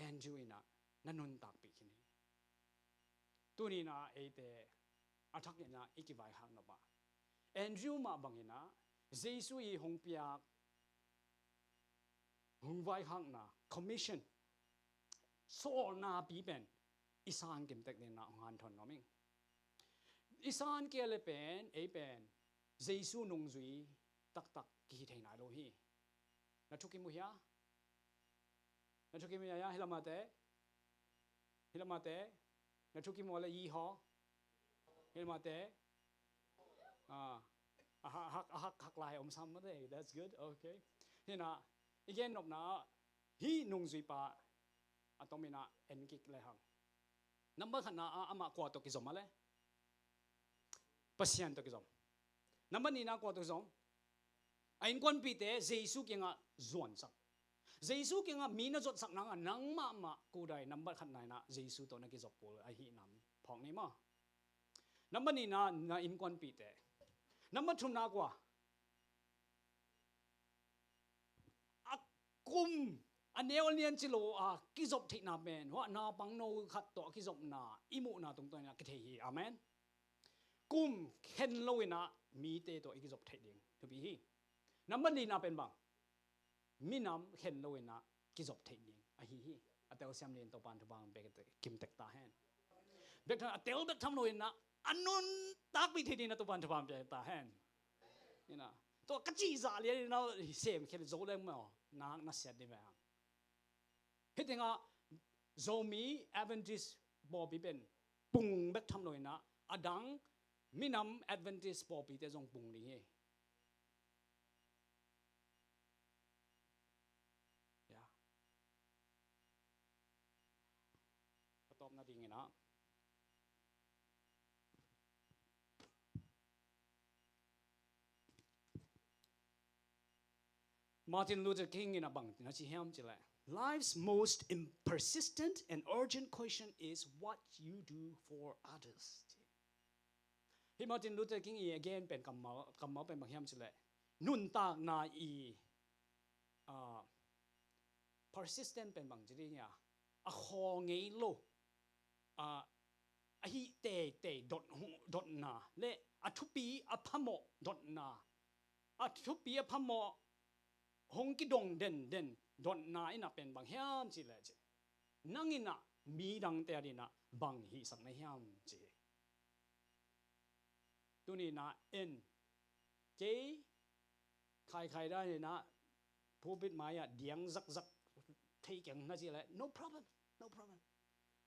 Andrew in ah na nuntakpih khin hi. Tuni in ah eite a thak in ah i kivaikhak nop ah Andrew mah bangin ah Jesu i hong piak hong vaikhakna, commission, sawlnapi pen i san kimtek dingin ah hong hanthawn nuam ing. I san kei le pen, ei pen Jesu nungzui taktak kihi thei nai lo hi. Na thukim uh hia? Na thukim uh hia, hih lamate? Hih lamate? Na thukim uh le yi haw? Hih lamate? Ah, a hak, a hak, hak lai om sam mate. That's good. Okay. Hih in ah i gen nopna ah hih nungzuipa a tom in ah en kik le hang. Number khatna ah amah kua tawh kizom a le? Pasian tawh kizom. Number nihna kua tawh kizom? A innkuanpihte Jesu kiangah zuansak. Jesu kiangah mi na zuansak nang a nang mahmah kudai number khatna in ah Jesu tawh na kizop kul ahihna phawk ni maw? Number nihna na innkuanpihte. Number thumna kua? A kum, a neu a lian ci lo a kizop theihna pen hua naupangno khat tawh a kizopna i muhna tungtawn in ah kithei hi. Amen. Kum khen lo in ah mite tawh i kizop theih ding thupi hi. Number lina pen bang? Minam khen lo in ah kizop theih ding ahi hi. A telsiam dingin Topa'n thupha pia kimtek ta hen. Bek tham, a tel bek tham lo in ah a nuntakpih theih dingin ah Topa'n thupha pia ta hen. Ina, tua ka cih zah lian in ah sem khel zo leng maw, nak na siat ding ve hang. Hih tengah Zomi Adventist pawlpi pen pung bek tham lo in ah a dang minam Adventist pawlpite zong pung ding hi. Ya. A tawpna dingin ah, Martin Luther King in a bang na ci hiam ci leh, "Life's most im-, persistent and urgent question is what you do for others." Hih Martin Luther King i a gen pen kammal, kammal pen bang hiam ci leh, nuntakna i, ah, persistent pen bang ci ding ia, a khaw ngei lo, ah, a hih teitei dot, dotna le a thupi a phamawh dotna, a thupi a phamawh hong kidong denden dotna in a pen bang hiam ci leh ci, nang in a midangte a ding a bang hihsak na hiam ci. Tuni in a en kei Khaikhai dan in a pulpit mai ah diang zakzak thei keng na ci leh, no problem, no problem.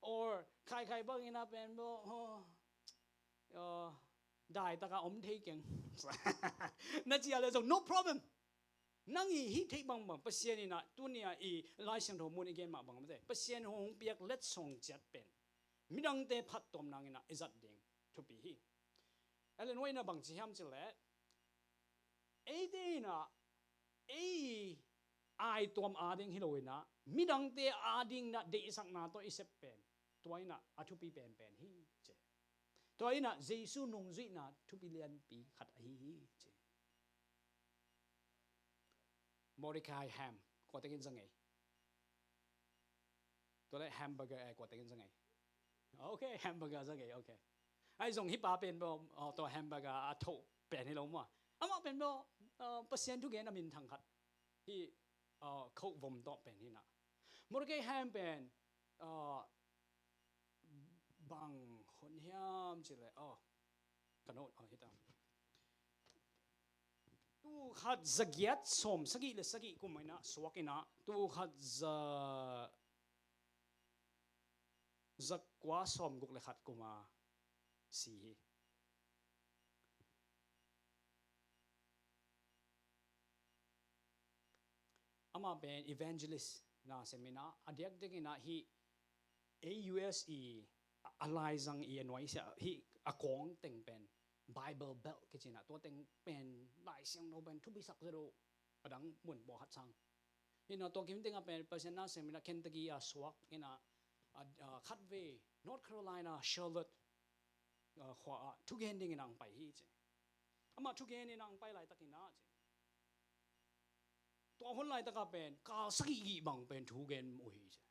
Or Khaikhai bang in a pen bo, oh, uh, dai taka om thei keng na ci a leh zong, no problem. Nang i hih theih bangbang Pasian in a tuni a i Lai Siangtho mun i gen mah bang mate, Pasian hong piak letsong ciat pen midangte phattuam nang in a i zat ding thupi hi. Ellen White in a bang ci hiam ci leh, eite in a ei aituam ading hi lo in a midangte ading in a deihsakna tawh i sep pen, tua in a a thupi penpen hi ci. Tua in a Jesu nungzuihna thupi lianpi khat ahi hi ci. Mordecai Ham, kua tekin za ngei? Tua le hamburger eh, kua tekin za ngei? Ok, hamburger za ngei, ok. Ai zong hih pa pen bo, oh, tua hamburger a thoh pen hi lo maw. Amah pen bo, uh, Pasian thugen a minthang khat. Hih, uh, khoh vom tawh pen hi na. Mordecai Ham pen, uh, bang hun hiam ci leh, oh, ka note, oh, hita. Tul khat za giat sawm sagih le sagih kum in a suak in a, tul khat za, za kua sawm guk le khat kum a si hi. Amah pen evangelist na sem in a, a diakdiak in a hih A U S i a, a laizang i a nuaisiah hih a kawng teng pen Bible Belt kici in a, tua teng pen Lai Siangtho pen thupisak zet uh, a dang mun pawlkhat sang. Hi na, tua kim teng a pen Pasian na sem in a Kentucky a suak in a, a, a khatvei North Carolina Charlotte, a, khua ah thugen ding in a hong pai hi ci. Amah thugen in a hong pai laitak in a ci, tua hun laitak a pen kal sagih gih bang pen thugen uh hi ci.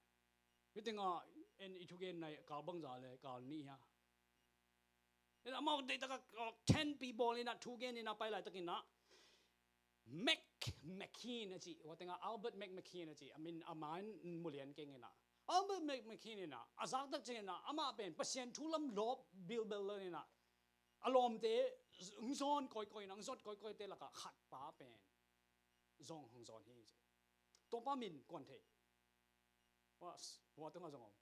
Hih teng a en i thugen nai kal bangza le kal nih hia. Amau deihtak a, uh, ten people in a thugen in a pai laitak in a Mac McKean a ci, hua teng a Albert Mac McKean a ci, a min a man mulian keng in a. Albert Mac McKean in a, a zaktak ciang in a, amah pen Pasian thu lam lawp bilbel lo in a, a lawmte hong zawn kawikawi in a, hong zawt kawikawite lak a khat pa pen zong hong zawn hi ci. Tua pa min kuan thei? Hua, hua teng a zong om.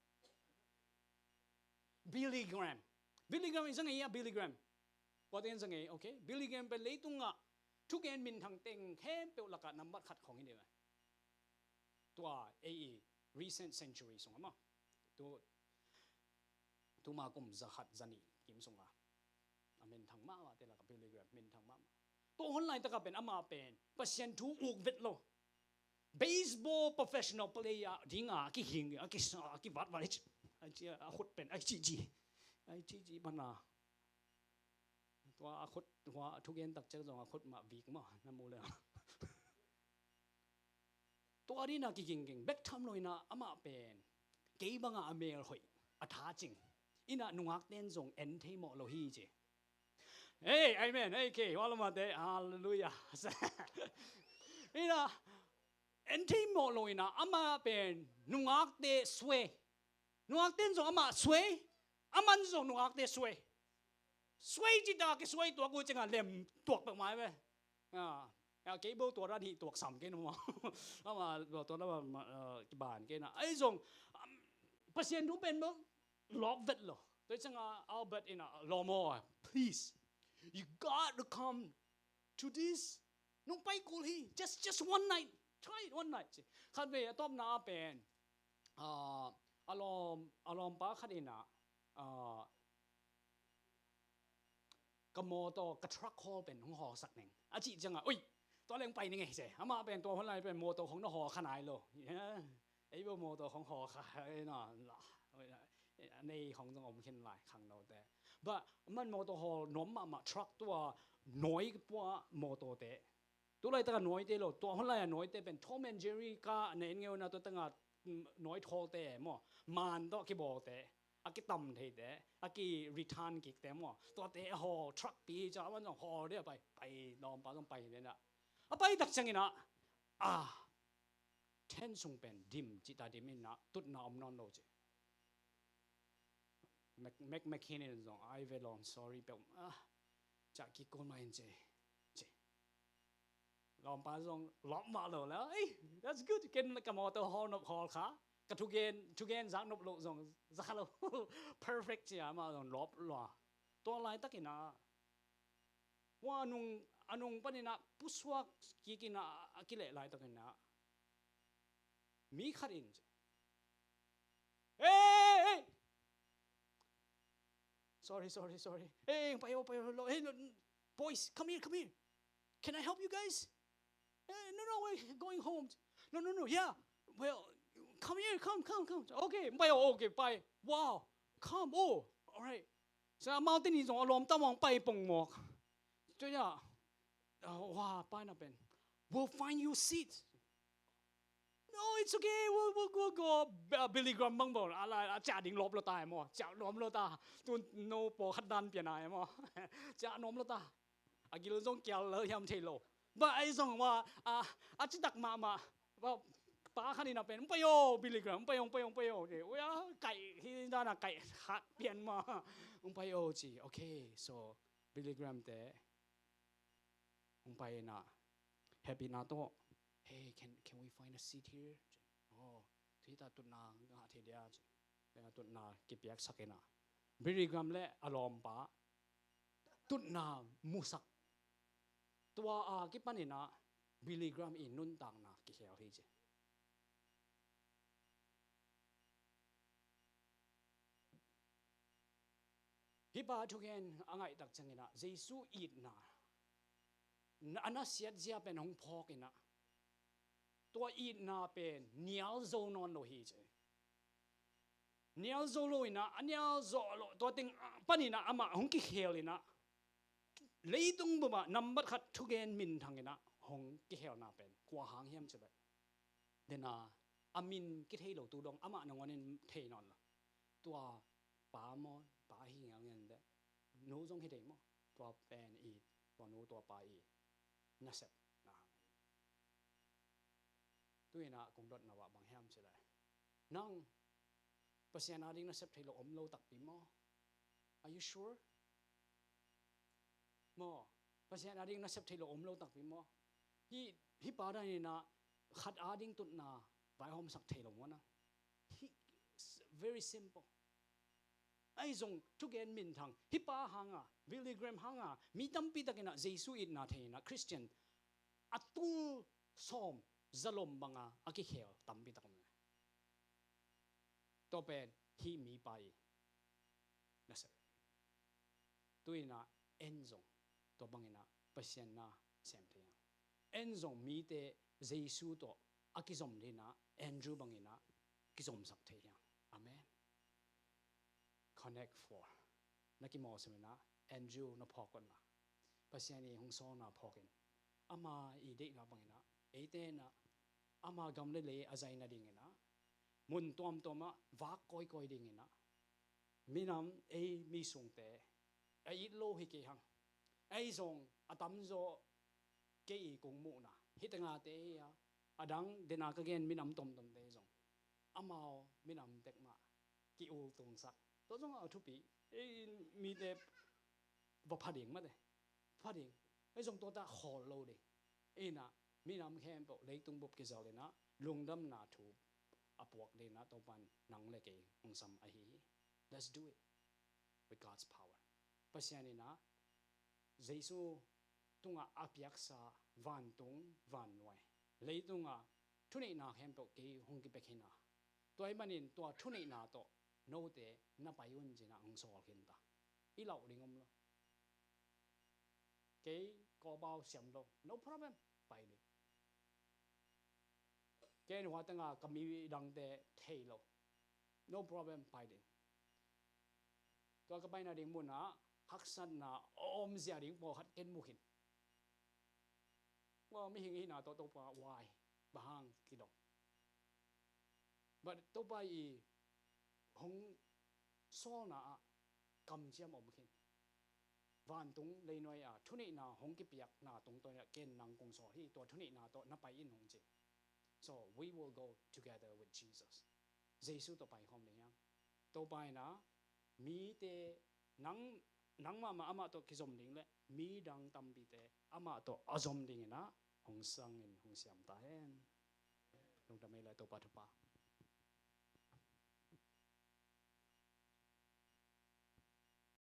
Billy Graham. Billy Graham i za ngei a, Billy Graham. Hua teng za ngei, ok? Billy Graham pen leitung a thugen minthang teng khempeuh lak a nambat khat khong hi ding a. Tua ei i recent century sung a maw. Tu, tuma kum za khat za nih kim sung a, a minthang mahmahte lak a Billy Graham minthang mahmah. Tua hun laitak a pen amah pen Pasian thu uk vet lo. Baseball professional player ding a kihing, a ki, a kivatvat, a khut pen a cici, a cici pan a. Tua a khut, tua a thugen tak ciang zong a khut mah vik maw, na mu le. Tua ding a kiginging bek tham lo in a, amah pen kei bang a a mel hoih, a tha cing in a, nungakten zong en thei mawh lo hi ci. Hey, amen. Hey, kei hua lamate, hallelujah. In a, en thei mawh lo in a, amah pen nungakte suai. Nungakten zong amah suai, aman zong nungakte suai. Suai ci ta, kisuai tuak uh ciang a lem tuak peuhmah hi ve. A, a, kei bo tua dan hi tuak sam kei na maw. Amah tua dan, a, kiban kei na. Ahi zong, um, Pasian thu pen bo lawp vet lo. Tua ciang a Albert in a, lawm aw, please, you got to come to this. Nong pai kul hi, just, just one night. Try it one night ci. Khatvei a tawpna a pen, ah, a lawm, a lawmpa khat in a, ah, ka mawtaw, ka truck hawl pen hong hawlsak ning a cih ciang a, oi, Tua leng pai ning ei se. Amah pen tua hun lai pen mawtaw khong na hawl kha nai lo. Yeah. Ei bel mawtaw khong hawl kha, ei na, la, nei khong zong om khin lai, khangnote. But, man mawtaw hawl nuam mahmah, truck tua, nawi pua mawtawte. Tu laitaka nawite lo, tua hun lai-a nawite pen Tom and Jerry ka na en ngei uh na, tua tengah, mm, nawi thawlte maw, man tawh kibawlte, a kitam theite, a ki return kikte maw, tuate a hawl, truck pi ca, a man zong hawl dia pai, pai, lawmpa zong pai dena. A pai tak ciangin ah, ah, tent sung pen dim, cita dim in ah, tutna om nawn lo ci. Mac, Mac, McKinnon zong, ai ve lawm, sorry peuh, ah, ca kikul mah in ci, ci. Lawmpa zong lawp mah lo le, ei, that's good, ken ka mawtaw hawl nop hawl kha, ka thugen, thugen zak nop loh zong, za kha lo, perfect ci a, amah zong lawp lua. Tua laitakin ah, hua a nung, a nung panin ah, pusuak kikin ah, a kileh laitakin ah, mi khat in ci. Hey, hey, hey! Sorry, sorry, sorry. Hey, pai o, pai o, lo. Hey, no, boys, come here, come here. Can I help you guys? Eh, no, no, we're going home. No, no, no, yeah. Well, come here, come, come, come. Okay, pai o, okay, pai. Wow, come, oh, all right. So, amau teni zong a lawm tam hong pai pong mawk. Tua ya, ah, wa, pai na pen. We'll find you seat. No, it's okay. We'll, we'll, we'll go. Ah, Billy Graham bang bang. Ala, a ciah ding lawp lo ta, eh, maw. Ciah nuam lo ta. Tu no pawlkhat dan pian a, eh, maw. Ciah nuam lo ta. A gil zong kial lo hiam thei lo. But ei zong wa, ah, a citak mahmah. Wa, pa khat in a pen, "Hong pai o, Billy Graham, hong pai o, hong pai o, hong pai o." Ci, wa, kaih, hi dan a kaih hat pian maw. "Hong pai o," ci. Okay, so Billy Graham te hong pai in ah, hehpihna tawh, "Hey, can, can we find a seat here?" Ci. "Oh, tu hi ta, tutna ngah thei dia," ci. Tutna kipiaksak in ah, Billy Graham le a lawmpa tutna musak. Tua a kipan in ah Billy Graham i nuntakna kikhel hi ci. Hih pa thugen a ngaihtak ciangin ah Jesu itna, na, a nasiat zia pen hong phawk in ah, tua itna pen nial zo nawn lo hi ci. Nial zo lo in ah, a nial zo lo, tua teng, ah, panin ah amah hong kikhel in ah, leitung bup ah nambat khat thugen minthang in ah hong kikhelna pen kua hang hiam ci leh, dena, a min kithei lo tu dong, amah nangawn in thei nawn lo. Tua pa maw, pa hi ngelngel deh. Nu zong hi thei maw. Tua pen i, tua nu, tua pa i nasepna hang. Tu in ah kong dotna ah bang hiam ci leh, nang Pasian ading nasep thei lo om lo takpi maw? Are you sure? Maw, Pasian ading nasep thei lo om lo takpi maw? Hih, hih pa dan in ah khat ading tutna vaihawmsak thei lo maw na? Hih, very simple. Ahi zong thugen minthang, hih pa hang a, Billy Graham hang a, mi tampi tak in ah Jesu itna thei in ah Christian a tul sawm zalom bang a, a kikhel tampi tak om. Tua pen hih mipa i nasep. Tu in ah en zong tua bang in ah Pasian na sem thei hang. En zong mite Jesu tawh a kizom ding in ah Andrew bang in ah kizomsak thei hang. Amen. Connect four. Na kimawlsim in ah Andrew na phawk kotna, Pasian i hong sawlna phawk in, ama i deihna bang in ah, eite in ah ama gam le lei a zai nading in ah, mun tuamtuam ah vak kawikawi ding in ah, minam, ei mi sungte a it lo hi kei hang. Ei zong a tamzaw kei i kong muhna, hih tengate hi a, a dang dena ka gen minam tomtomte zong amau minam tek mah ki-ultungsak. Tua zong a thupi. Ei mite va pha ding mate. Pha ding. Ei zong tua ta khawl lo ding. Ei in ah minam khempeuh leitung bup kizal in ah lungdamna thu a puak ding in ah Topan nang le kei hong sam ahi hi. Let's do it with God's power. Pasian in ah Jesu tungah a piaksa vantung vannuai, leitungah thuneihna khempeuh kei hong kipia khin a, tua ahih manin tua thuneihna tawh note na pai un ci-in ah hong sawl khin ta. I lauh ding om lo. Kei kawbau siam lo. No problem. pai ding. Ken hua tengah ka mi dangte thei lo. No problem, pai ding. Tua ka paina ding munah haksatna a om zia ding pawlkhat ken mu khin. Ua mihing ihina tawh Topa why? Bang hang kidong? But Topa i hong sawlna ah kamciam om khin. Vantung leinuai a thuneihna hong kipiakna tungtawn ah ken nang kong sawl hi, tua thuneihna tawh na pai in hong ci. So we will go together with Jesus. Jesu tawh paikhawm ding hiam? Topa in ah mite nang, nang mahmah amah tawh kizom ding le midang tampite amah tawh a zom dingin ah hong sangin hong siam ta hen. Lungdam ei le Topa thupha.